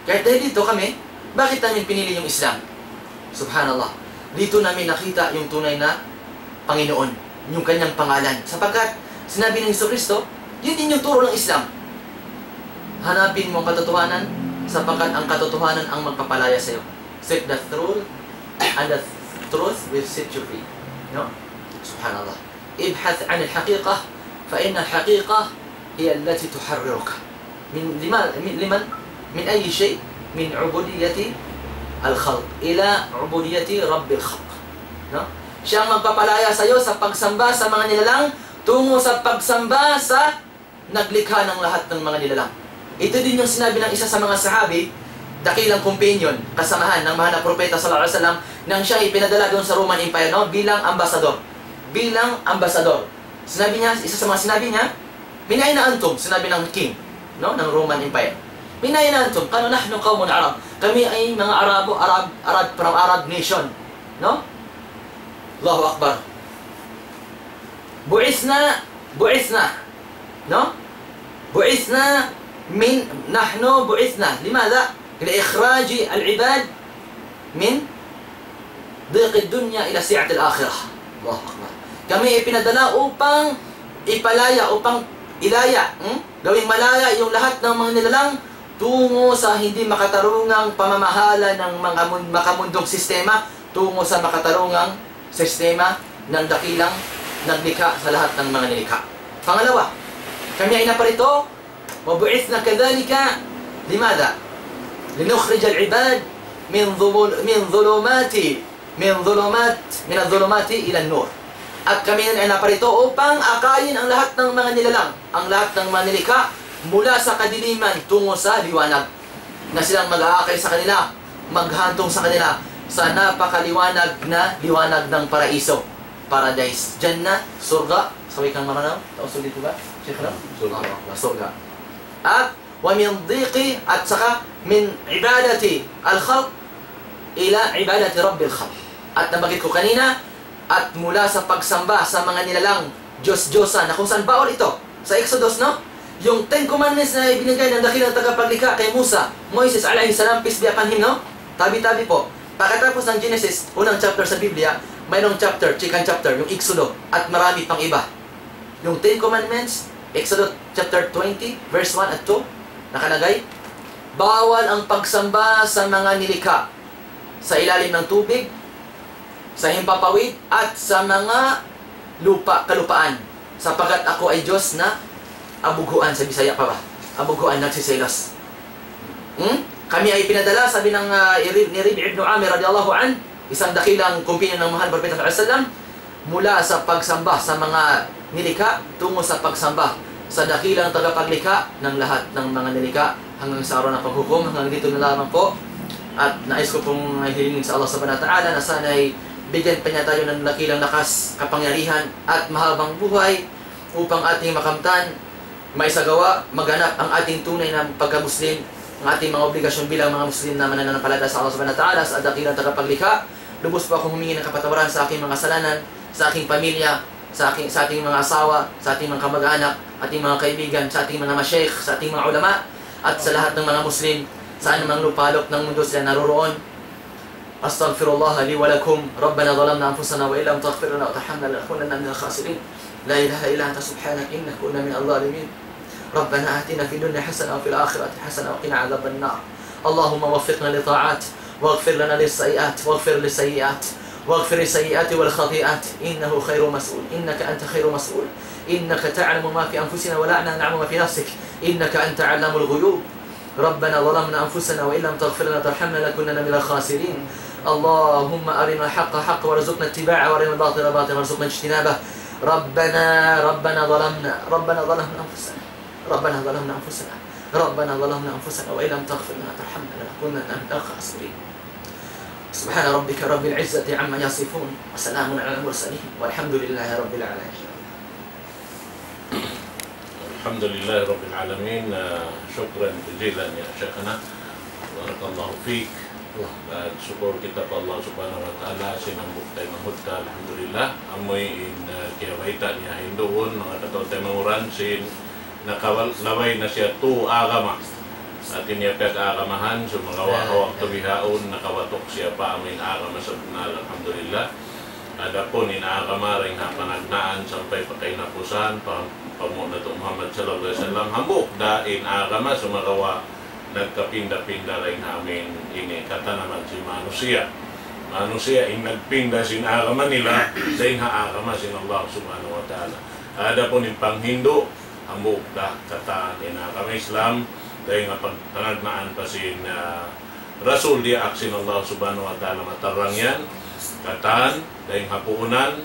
Kahit dahil dito kami, bakit namin pinili yung Islam? Subhanallah. Dito namin nakita yung tunay na Panginoon, yung kanyang pangalan. Sapagkat sinabi ng Hesus Kristo, yun din yung turo ng Islam. "Hanapin mo ang katotohanan, sapagkat ang katotohanan ang magpapalaya sa'yo." "Seek the truth, and the truth will set you free." No? Subhanallah. "ابحث عن الحقيقة، فإن الحقيقة هي التي تحررك." من، لما-، من، لمن؟ من أي شيء؟ من عبودية الخلق إلى عبودية رب الخلق. No? Siya ang magpapalaya sa iyo sa pagsamba sa mga nilalang tungo sa pagsamba sa naglikha ng lahat ng mga nilalang. Ito din yung sinabi ng isa sa mga sahabi, dakilang companion, kasamahan ng mahal na propeta sallallahu alaihi wasallam, nang siya ipinadala doon sa Roman Empire, no, bilang ambassador. Bilang ambassador. Sinabi niya, isa sa mga sinabi niya, "من أين أنتم؟" Sinabi ng king, no, ng Roman Empire. "من أين أنتم؟" قالوا: "نحن قوم عرب." Kami ay mga Arabo, Arab, Arab, from Arab nation. No? Allahu Akbar. "بعثنا، بعثنا." No? "بعثنا من نحن بعثنا لماذا؟ لإخراج العباد من ضيق الدنيا إلى سعة الآخرة. الله أكبر. Kami ipinadala upang ipalaya, upang ilaya, hmm? Gawing malaya yung lahat ng mga nilalang tungo sa hindi makatarungang pamamahala ng mga mun-, makamundong sistema, tungo sa makatarungang sistema ng dakilang naglikha sa lahat ng mga nilikha. Pangalawa, kami ay naparito وبعثنا كذلك لماذا؟ لنخرج العباد من ظلو-، من ظلمات، من ظلمات، من الظلمات إلى النور. At kami ay naparito upang akayin ang lahat ng mga nilalang, ang lahat ng mga nilikha, mula sa kadiliman tungo sa liwanag. Na silang mag-aakay sa kanila, maghantung sa kanila sa napakaliwanag na liwanag ng paraiso, paradise, Jannah, surga', sa wikang Maranao, Tausug dito ba? Sheikh, no? Surga'. Ah, surga'. At ومن ضيق, at saka من عبادة الخلق إلى عبادة رب الخلق. At nabanggit ko kanina, at mula sa pagsamba sa mga nilalang Diyos-Diyosan, na kung saan bawal ito. Sa Exodus, no? Yung Ten Commandments na ibinigay ng dakilang tagapaglikha kay Musa, Moises alayhi salam, peace be upon him, no? Tabi-tabi po. Pagkatapos ng Genesis, unang chapter sa Biblia, mayroong chapter, second chapter, yung Exodo, at marami pang iba. Yung Ten Commandments, Exodus chapter twenty, verse one at two, nakalagay, bawal ang pagsamba sa mga nilikha sa ilalim ng tubig, sa himpapawid, at sa mga lupa, kalupaan, sapagkat ako ay Diyos na abughuan, sa Bisaya pa ba? Abughuan, nagsiselos. Hmm? Kami ay pinadala, sabi ng, ah, Iri-, ni Rib'i ibn Amir radiyallahu anhu, isang dakilang kumpanya ng mahal Propeta sallallahu alaihi wasallam, mula sa pagsamba sa mga nilikha tungo sa pagsamba sa dakilang tagapaglikha ng lahat ng mga nilikha hanggang sa araw ng paghukom. Hanggang dito na lamang po. At nais ko pong hilingin sa Allah Subhanahu wa Ta'ala na sana'y bigyan pa niya tayo ng dakilang lakas, kapangyarihan, at mahabang buhay upang ating makamtan, maisagawa, maganap ang ating tunay na pagka-Muslim, ang ating mga obligasyon bilang mga Muslim na mananampalataya sa Allah Subhanahu wa Ta'ala, sa dakilang tagapaglikha. Lubos po akong humingi ng kapatawaran sa aking mga kasalanan, sa aking pamilya, sa aking, sa ating mga asawa, sa ating mga kamag-anak, ating mga kaibigan, sa ating mga mashaykh, sa ating mga ulama, at sa lahat ng mga Muslim, sa anumang lupalop ng mundo sila naroroon. أستغفر الله لي ولكم. ربنا ظلمنا أنفسنا وإن لم تغفر لنا وترحمنا لنكونن من الخاسرين. لا إله إلا أنت سبحانك إنا كنا من الظالمين. ربنا آتنا في الدنيا حسنة وفي الآخرة حسنة وقنا عذاب النار. اللهم وفقنا للطاعات واغفر لنا للسيئات، واغفر للسيئات، واغفر السيئات والخطيئات، إنه خير مسؤول، إنك أنت خير مسؤول، إنك تعلم ما في أنفسنا ولا نعلم ما في نفسك، إنك أنت علام الغيوب. ربنا ظلمنا أنفسنا وإن لم تغفر لنا وترحمنا لنكونن من الخاسرين. اللهم أرنا الحق حقا وارزقنا اتباعه وأرنا الباطل باطلا وارزقنا اجتنابه. ربنا، ربنا ظلمنا، ربنا ظلمنا أنفسنا. ربنا ظلمنا أنفسنا. ربنا ظلمنا أنفسنا وإن لم تغفر لنا وترحمنا لنكونن من الخاسرين. سبحان ربك رب العزة عما يصفون. وسلام على المرسلين. والحمد لله رب العالمين. الحمد لله رب العالمين. Ah, shukran jazilan ya Shaykhana. Barakallahu fik. Ah, sukul kita pa Allah Subhanahu wa Ta'ala, sin hambuuk taymanghud ta, alhamdulillah. Amuin, ah, kiyabayta' niya hinduun, manga kataw-taymanghuran, sin nakawal-, labay na siya tu agama. Hati niya piyag-agamahan, sumagawa' ha waktu bihaun, nakawatuk siya pa amuin agama sabunnal, alhamdulillah. Adapun in agama dayn ha panagnaan sampay pa kahinapusan, pa, panghu' natu' Muhammad sallallahu alayhi wasallam, hambuuk da in agama sumagawa' nagkapinda-pinda dayn ha amuin ini katanaman sin manusiya'. Manusiya' in nagpinda sin agama nila dayn ha agama sin Allah Subhanahu wa Ta'ala. Adapun in panghindu', hambuuk da katan in agama Islam, dayn ha pag-, panagnaan pa sin, ah, Rasul diyaak sin Allah Subhanahu wa Ta'ala matarrang yan, katan, dayn ha puunan,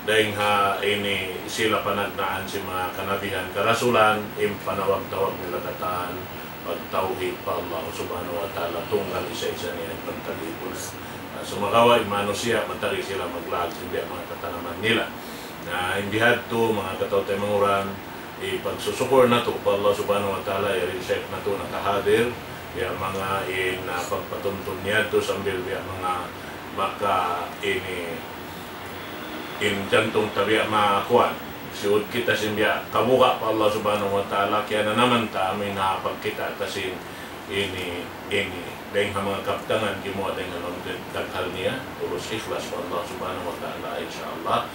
dayn ha ini sila panagnaan sin manga kanabihan, karasulan, in panawag-tawag nila katan, pagtawhid pa Allah Subhanahu wa Ta'ala, tunggal isa-isa niya in pagtalipunan. Ah, sumagawa' in manusiya', matari sila maglaag sin biya' manga katanaman nila. Na in bihadtu, manga kataw-taymanghuran, ipagsusukur natu' pa Allah Subhanahu wa Ta'ala, yari in Shaykh natu' nakahadir, biya' manga in, ah, pagpatuntun niya yadtu sambil biya' manga maka ini in jantung ta biya' makuan. Siyud kita sin biya' kabuga' pa Allah Subhanahu wa Ta'ala, kiyananaman ta amuin ha pagkita' ta sin ini, ini. Dayng ha manga kabtangan gimuwa' dayng ha manga daghal niya, tulus ikhlas pa Allah Subhanahu wa Ta'ala, insya Allah.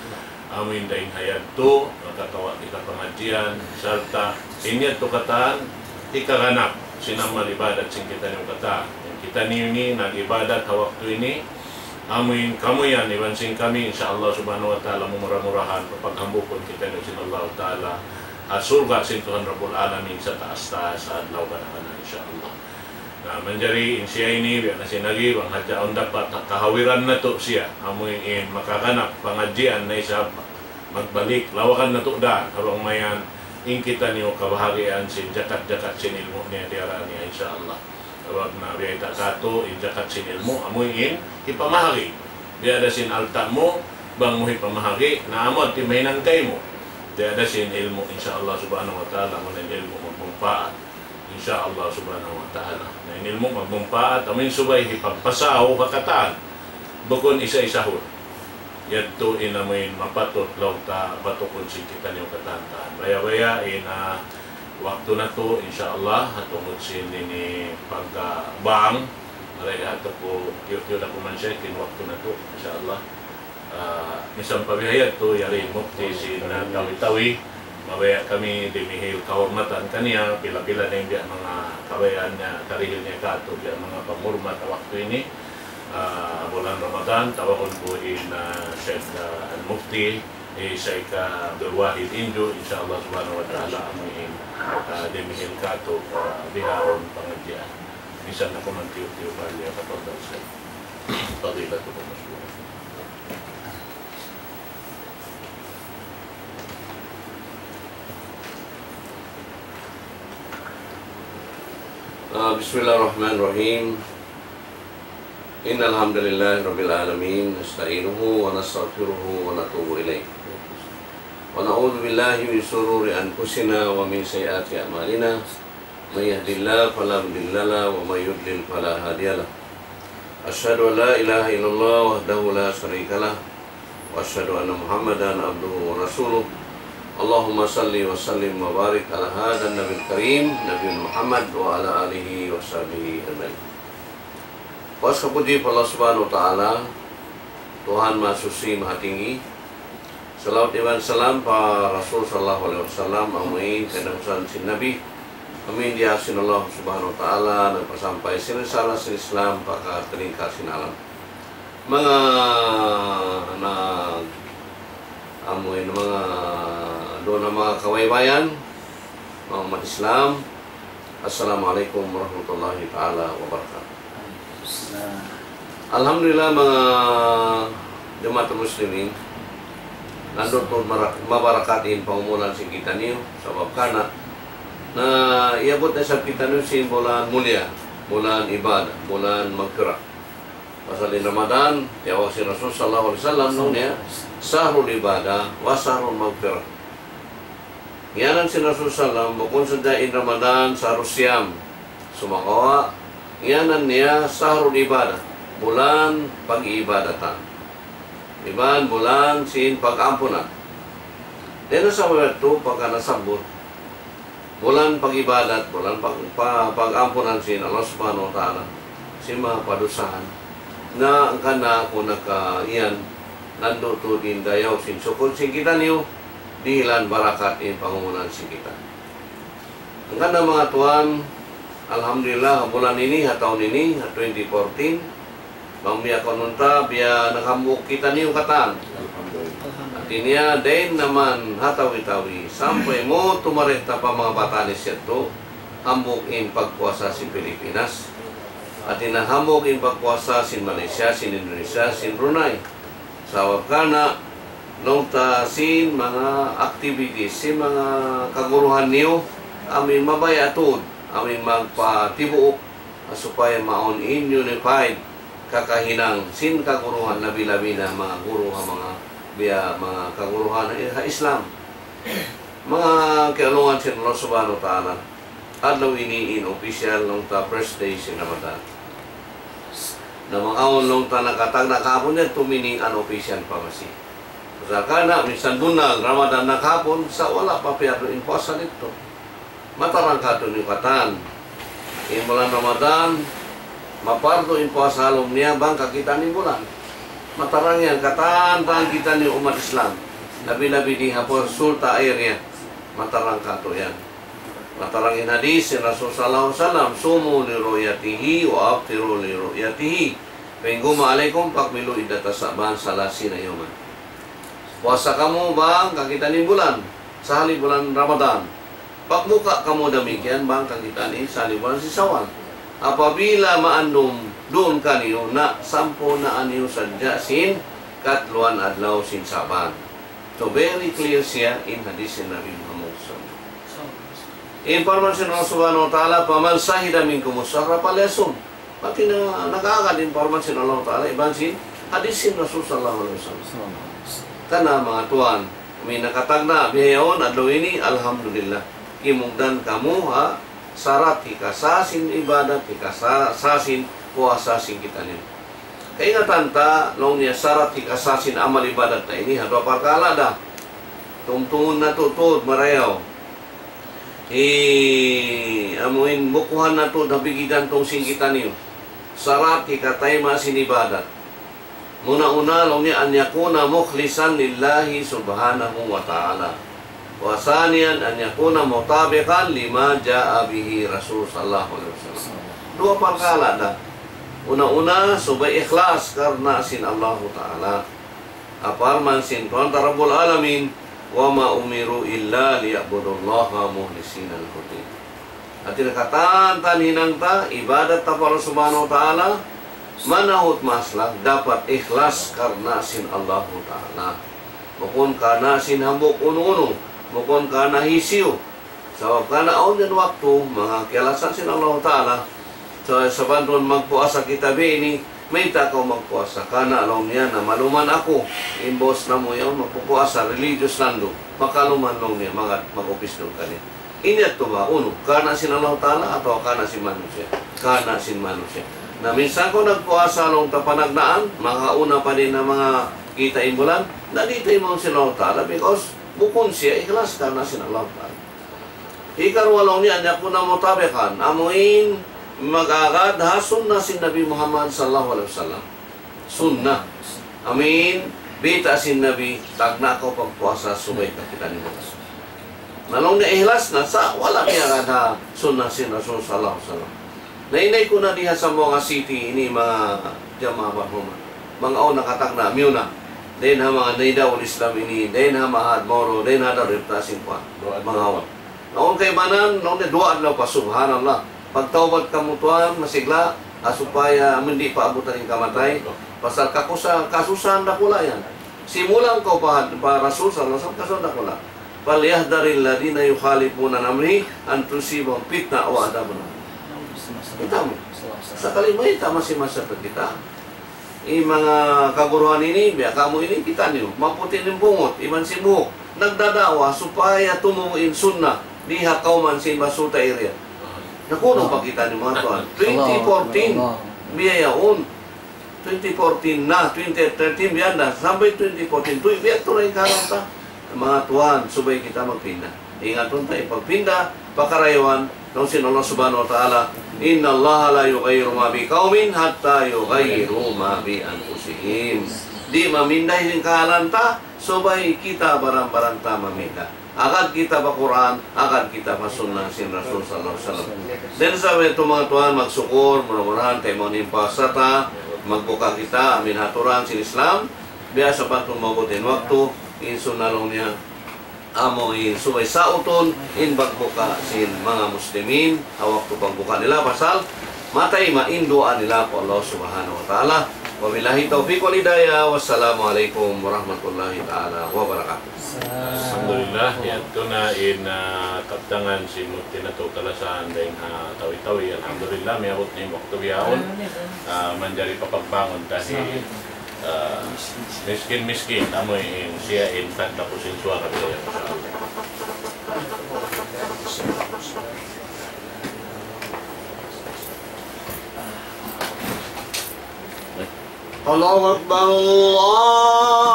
Amuin dayng ha yadtu, makakawa' kita pangadjian, sarta' in yadtu katan, hikaganap sin amal ibadat sin kitaniyu katan. In kitaniyu ini nag-ibadat ha waktu ini, amuin kamu yan, iban sin kami, insya Allah Subhanahu wa Ta'ala, mumura-murahan, papaghambukun kitaniyu sin Allah Ta'ala ha surga' sin Tuhan Rabbul Alamin sa taas-taas ha adlaw kana-kana, insya Allah. Na, manjari in siya ini, biya' na sin agi, bang hadja awn dapat kahawiran natu' siya, amuin makaganap pangadjian na isab, magbalik, lawakan natu' daan, ha bang mayan in kitaniyu kabahagian sin jakat-jakat sin ilmu' niya diyara niya, insya Allah. Sabab na biya' ta katu', in jakat sin ilmu', amuin hipamahagi. Biya' da sin alta' mu, bang mu hipamahagi, na amu ti mahinang kaymu. Biya' da sin ilmu', insya Allah Subhanahu wa Ta'ala, amu in ilmu' magmumpaat. Insya Allah Subhanahu wa Ta'ala. Na in ilmu' magmumpaat, amuin subay hipagpasaw ha katan. Bukun isa-isahun. Yadtu in amuin mapatut laung ta batukun sin kitaniyu katan-katan. Baya'-baya' in, ah, waktu natu', insya Allah, ha tungud sin ini pag, ah, bang, maray ha tuku, tiyu'-tiyu' da kuman siya, in waktu natu', insya Allah. Ah, misan pa biya' yadtu, yari mufti sin, ah, Tawi-Tawi, mabaya' kami dimihil kahurmatan kaniya, pila-pila na in biya' manga kabayaan niya, karihil niya katu', biya' manga panghurmat ha waktu ini. Ah, bulan Ramadan, tawagun ku in, ah, Sheikh, ah, Al-Mufti, eh, Sheikh, ah, Abdul Wahid Inju, insya Allah Subhanahu wa Ta'ala, amuin, ah, dimihil katu', ah, bihaun pangadjian. Misan na kuman tiyu'-tiyu' bali, tafadhal, Sheikh. Fadilatukum mashkura. آه، بسم الله الرحمن الرحيم. إن الحمد لله رب العالمين، نستعينه ونستغفره ونتوب إليه. ونعوذ بالله من شرور أنفسنا ومن سيئات أعمالنا. من يهد الله فلا مضل له ومن يضلل فلا هادي له. أشهد أن لا إله إلا الله وحده لا شريك له. وأشهد أن محمدا عبده ورسوله. اللهم صل وسلم وبارك على هذا النبي الكريم، نبينا محمد وعلى آله وصحبه أجمعين. Puas kapuji pa Allah Subhanahu wa Ta'ala, Tuhan Mahasuchi Mahatinggi. Salawat iban salam pa Rasul sallallahu alayhi wasallam, amuin kinabusan sin Nabi. Amuin diyaak sin Allah Subhanahu wa Ta'ala, nagpasampay sin risala sin Islam pa katilingkal sin alam. Manga na, amuin manga duun na manga kabaybayan, manga ummat Islam, Assalamu alaykum warahmatullahi ta'ala wabarakatuh. Alhamdulillah, manga jamaat muslimin, nandun tuud marak-, mabarakat in pangumulan sin kitaniyu, sabab karna' na iyabut na isab kitaniyu sin bulan mulia, bulan ibadah, bulan magfirah. Pasal in Ramadan, tiyawag sin Rasul sallallahu alayhi wasallam, laung niya, شهر العبادة وشهر المغفرة. Ngiyanan sin Rasul sallam, bukun sadja in Ramadan, شهر الصيام. Sumagawa', ngiyanan niya شهر العبادة, bulan pag-iibadatan. Iban bulan sin pag-ampunan. Dayn ha sabab yadtu, pagka nasabbut, bulan pag-ibadat, bulan pag-, pa-, pag-ampunan sin Allah Subhanahu wa Ta'ala, sin manga padusahan. Na, hangkan na aku naka-, iyan, nandun tuud in dayaw sin sukud sin kitaniyu, dihilan barakat in pangumulan sin kita. Hangkan na manga tuwan, alhamdulillah, ha bulan ini, ha tahun ini, ha twenty fourteen, bang biya' kaunun ta, biya' naghambuuk kitaniyu katan. Hati niya, dayn naman ha Tawi-Tawi, sampay mu tumarita pa manga Batanes yadtu, hambuuk in pagpuasa sin Pilipinas. Hati niya hambuuk in pagpuasa sin Malaysia, sin Indonesia, sin Brunei. Sabab karna', laung ta sin manga activities, sin manga kaguruhan niyu, amuin mabaya' tuud, amuin magpatibuuk, supaya mawn in unified kakahinang sin kaguruhan, labi-labi na manga guru ha manga biya' manga kaguruhan ha Islam. Manga kiyaulungan sin Allah Subhanahu wa Ta'ala, adlaw ini in official laung ta first day sin Ramadan. Na makaun laung ta nakatagna' kahapun yan, tumini unofficial pa masi. Sa' karna' minsan bunnal Ramadan na kahapun, sa' wala' pa piyardu in puasa didtu. Matarang katu' niyu katan. In bulan Ramadan, mapardu in puasa ha lawm niya bang kakitaan in bulan. Matarang yan katan-katan kitaniyu ummat Islam. Labi-labi di ha Sultan area. Matarang katu' yan. Matarang in hadith sin Rasul sallallahu alayhi wasallam, صوموا لرؤيته وأفطروا لرؤيته، فإن غم عليكم فأكملوا عدة شعبان ثلاثين يوما. Puasa kamu bang kakitaan in bulan, sahali bulan Ramadan. Pagbuka kamu damikkiyan bang kakitaan in sahali bulan sin Sawal. Apabila maandum duun kaniyu na sampurnaan niyu sadja sin katluan adlaw sin Sa'ban. So, very clear siya in hadith sin Nabi Muhammad sallallahu alayhi wasallam. In parman sin Allah Subhanahu wa Ta'ala, فمن شهد منكم الشهر فليصمه. Pati na nag-aagad in parman sin Allah Ta'ala, iban sin hadith sin Rasul sallallahu alayhi wasallam. Karna' manga tuwan, amu in nakatagna' bihaun adlaw ini, alhamdulillah. Kimugdan kamu ha sarat hikasā sin ibadat, hikasā sin puasa sin kitaniyu. Kaingatan ta, laung niya sarat hikasā sin amal ibadat ta ini, ha duwa parkala' da. Tumtumun natu' tuud marayaw. Hi, amu in bukuhan natu' da bigidan tung sin kitaniyu. Sarat hikatayma' sin ibadat. Muna-una, laung niya, أن يكون مخلصا لله سبحانه وتعالى. وثانيا، أن يكون مطابقا لما جاء به رسول صلى الله عليه وسلم. Duwa parkala' da. Una-una, subay ikhlas karna' sin Allahu Ta'ala. Parman sin Tuhan ta Rabbul Alamin, وما أمروا إلا ليعبدوا الله مخلصين له الدين. Hati niya katan-katan hinang ta, ibadat ta pa Allah Subhanahu wa Ta'ala, manahut maslah, dapat ikhlas karna' sin Allahu Ta'ala. Bukun karna' sin hambuuk unu-unu, bukun karna' hisiyu. Sabab karna' awn yan waktu, manga kiyalasahan sin Allahu Ta'ala, sa' sabantun magpuasa kita biya' ini, mayta' kaw magpuasa? Karna' laung niya, namaluman aku, in boss namu' yaun magpupuasa, religious landu', makaluman laung niya, magad, mag-upis duun kaniya. In yadtu ba, unu, karna' sin Allahu Ta'ala atawa karna' sin manusiya'? Karna' sin manusiya'. Na minsan kaw nagpuasa laung ta panagnaan, makauna pa dayn ha manga kita' in bulan, na di' taymaun sin Allahu Ta'ala, because bukun siya ikhlas karna' sin Allahu Ta'ala. Hikaruwa laung niya, أن يكون مطابقا, amu in mag-agad ha sunnah sin Nabi Muhammad sallallahu alayhi wasallam. Sunnah. Amu in biyayta' sin Nabi, tagna' kaw pagpuasa subay kakitaan in bulan. Na laung niya ikhlas na sa' wala' miyagad ha sunnah sin Rasul sallallahu alayhi wasallam. Na inday ku na di ha Zamboanga City ini manga jamaa barhurmat. Manga awn nakatagna' miyuna. Dayn ha manga Nidaul Islam ini, dayn ha manga Hadmoro, dayn ha Darul Ifta sin kuwan. Manga awn. Awn kaibanan, awn na duwa adlaw pa, subhanallah. Pagtawbat kamu tuwan, masigla, ah, supaya amu in di' paabutan in kamatay. Pasal kakusa-, kasusahan dakula' yan. Simulang kaw pa, pa Rasul sallallahu alayhi wasallam, kasusahan dakula'. فليحذر الذين يخالفون عن أمره أن تصيبهم فتنة أو عذاب أليم. Kita' mu. Sakali mayta' masi masa kita. In manga kaguruhan ini, biya' kamu ini, kitaniyu. Maputi' in bungut, iban sin buhuk. Nagdada'wa supaya tumubu' in sunnah di ha kawman sin Basuta area. Na kunu' pa kitaniyu manga tuwan. Twenty fourteen, biya' yaun. Twenty fourteen na, twenty thirteen biya' na, sampay twenty fourteen, tuwi' biya' tuud in kahalan ta. Manga tuwan, subay kita magpinda. Ingatun ta in pagpinda, pakarayawan, laung sin Allah Subhanahu wa Ta'ala, إن الله لا يغير ما بقوم حتى يغيروا ما بأنفسهم. Di' maminda in kahalan ta, subay kita baran-baran ta maminda. Agad kita pa Qur'an, agad kita pa sunnah sin Rasul sallallahu alayhi wasallam. Dayn ha sabab yadtu manga tuwan, magsukul, mura-murahan, taymaun in puasa ta, magbuka kita, amu in aturan sin Islam, biya' sapantun maabut in waktu, in sunnah laung niya, amu in subay sautun, in pagbuka sin manga muslimin, ha waktu pagbuka nila, pasal, matayma' in duwaa nila pa Allah Subhanahu wa Ta'ala. وبالله التوفيق والهداية. والسلام عليكم ورحمة الله تعالى وبركاته. Alhamdulillah, yadtu na in, ah, kabtangan sin mufti natu' kalasahan dayn ha Tawi-Tawi. Alhamdulillah, miyabut na in waktu bihaun. Ah, manjari pa pagbangun ta hi, ah, miskin-miskin, amu in siya in tagdapu sin suwara biya', insya Allah. الله أكبر، الله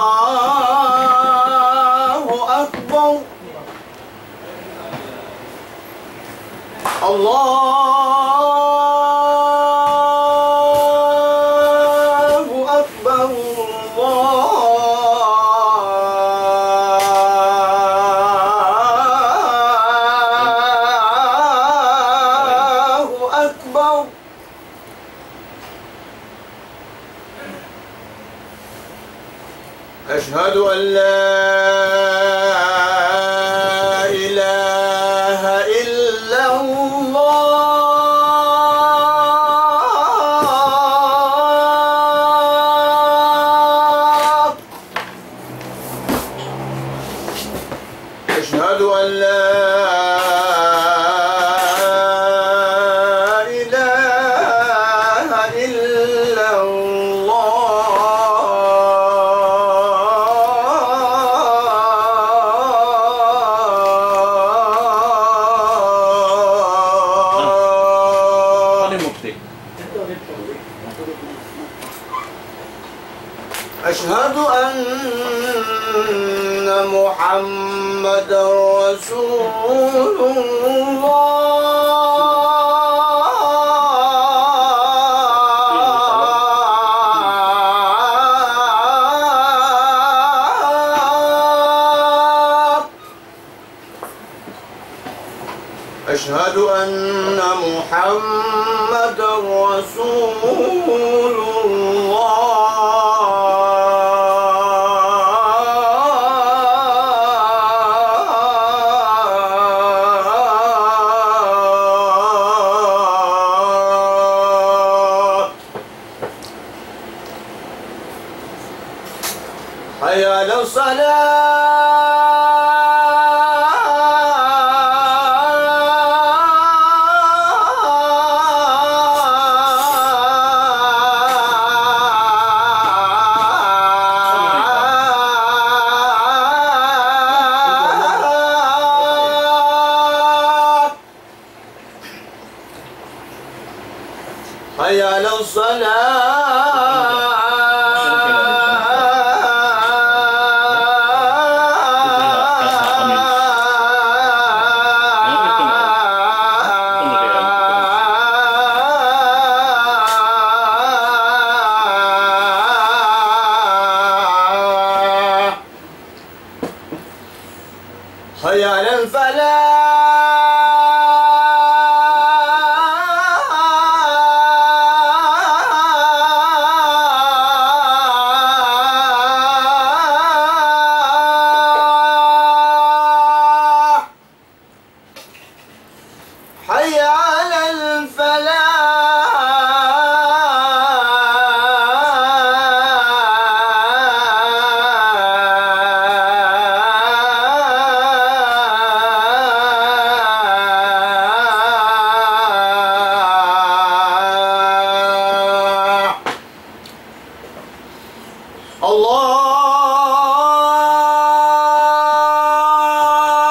الله أكبر، الله أكبر. أشهد أن لا إله إلا الله. أشهد أن لا إله إلا الله. أشهد أن محمدا رسول الله. أشهد أن محمدا رسول الله. حي على الصلاة. حي على الصلاة. حي على الفلاح. حي على الفلاح.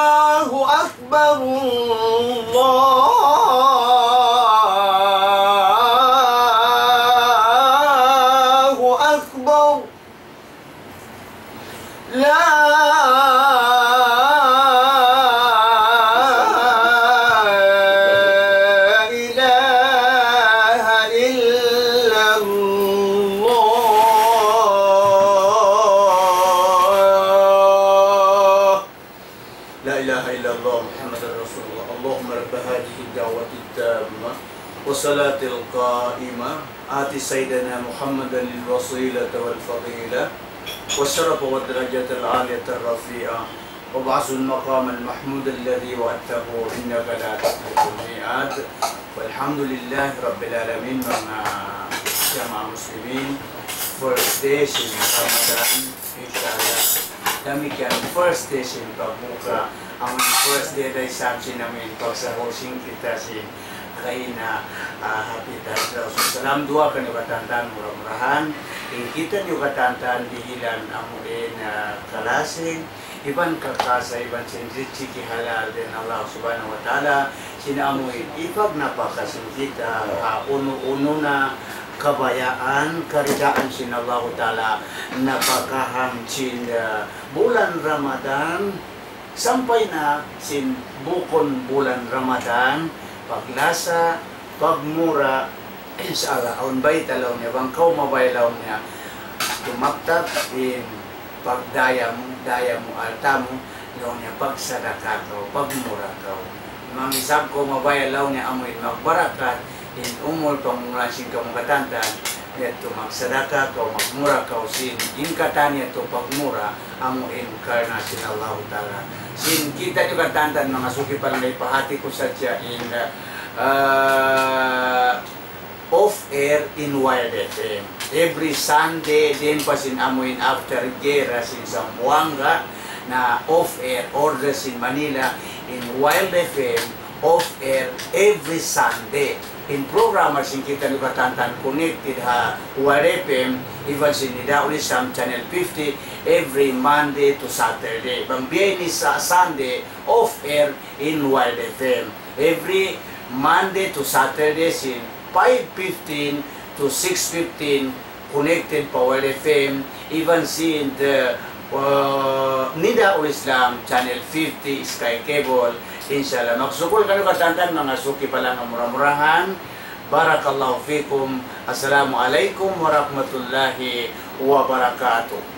الله أكبر، الله أكبر. لا إله إلا الله. لا إله إلا الله محمد رسول الله. اللهم رب هذه الدعوة التامة والصلاة القائمة، آت سيدنا محمدا الوسيلة والفضيلة والشرف والدرجة العالية الرفيعة، وابعثه المقام المحمود الذي وعدته، إنك لا تخلف الميعاد. والحمد لله رب العالمين. Manga jamaah muslimin, first day sin Ramadan, insha Allah. Damikkiyan first day sin pagbuka, amun first day da isab sin amun pagsahur sin kita sin kaina, ah, hapit da Rasul salam. Duwaa kaniyu katan-katan, mura-murahan in kitaniyu katan-katan dihilan amu in, ah, kalasin iban kakasa iban sin rijiki halal dayn Allah Subhanahu wa Ta'ala, sin amu in ipagnapaka sin kita ha unu-unu na kabayaan, karidaan sin Allahu Ta'ala, napakahan sin, ah, bulan Ramadan, sampay na sin bukun bulan Ramadan, Paglasa, pagmura, insya Allah, awn bayta' laung niya, bang kaw mabaya' laung niya, tumattap in pagdaya mu, daya mu, alta' mu, laung niya, pagsadaka kaw, pagmura kaw. Mangisab kaw mabaya' laung niya, amu in magbarakat, in umul pangumulan sin kamu katantan, yadtu magsadaka kaw, magmura kaw sin, in katan yadtu pagmura, amu in karna' sin Allahu Ta'ala. Sin kita' niyu katantan, manga suki, pangayuun pahāti ku sadja in, uh, off air in Wild F M. Every Sunday, dayn pa sin amu in after gera sin Zamboanga, na off air order sin Manila in Wild F M, off air every Sunday. In programa sin kita' niyu katantan connected ha Wild F M, iban sin Nidaul Islam Channel fifty, every Monday to Saturday. Bang biya' ini sa Sunday, off air in Wild F M. Every Monday to Saturday sin five fifteen to six fifteen, connected pa Wild F M, iban sin the, uh, Nidaul Islam Channel fifty Sky Cable. Insya Allah, magsukul kami katantan, manga suki, pa langa mura-murahan. Barakallahu fikum. Assalamu alaykum warahmatullahi wabarakatuh.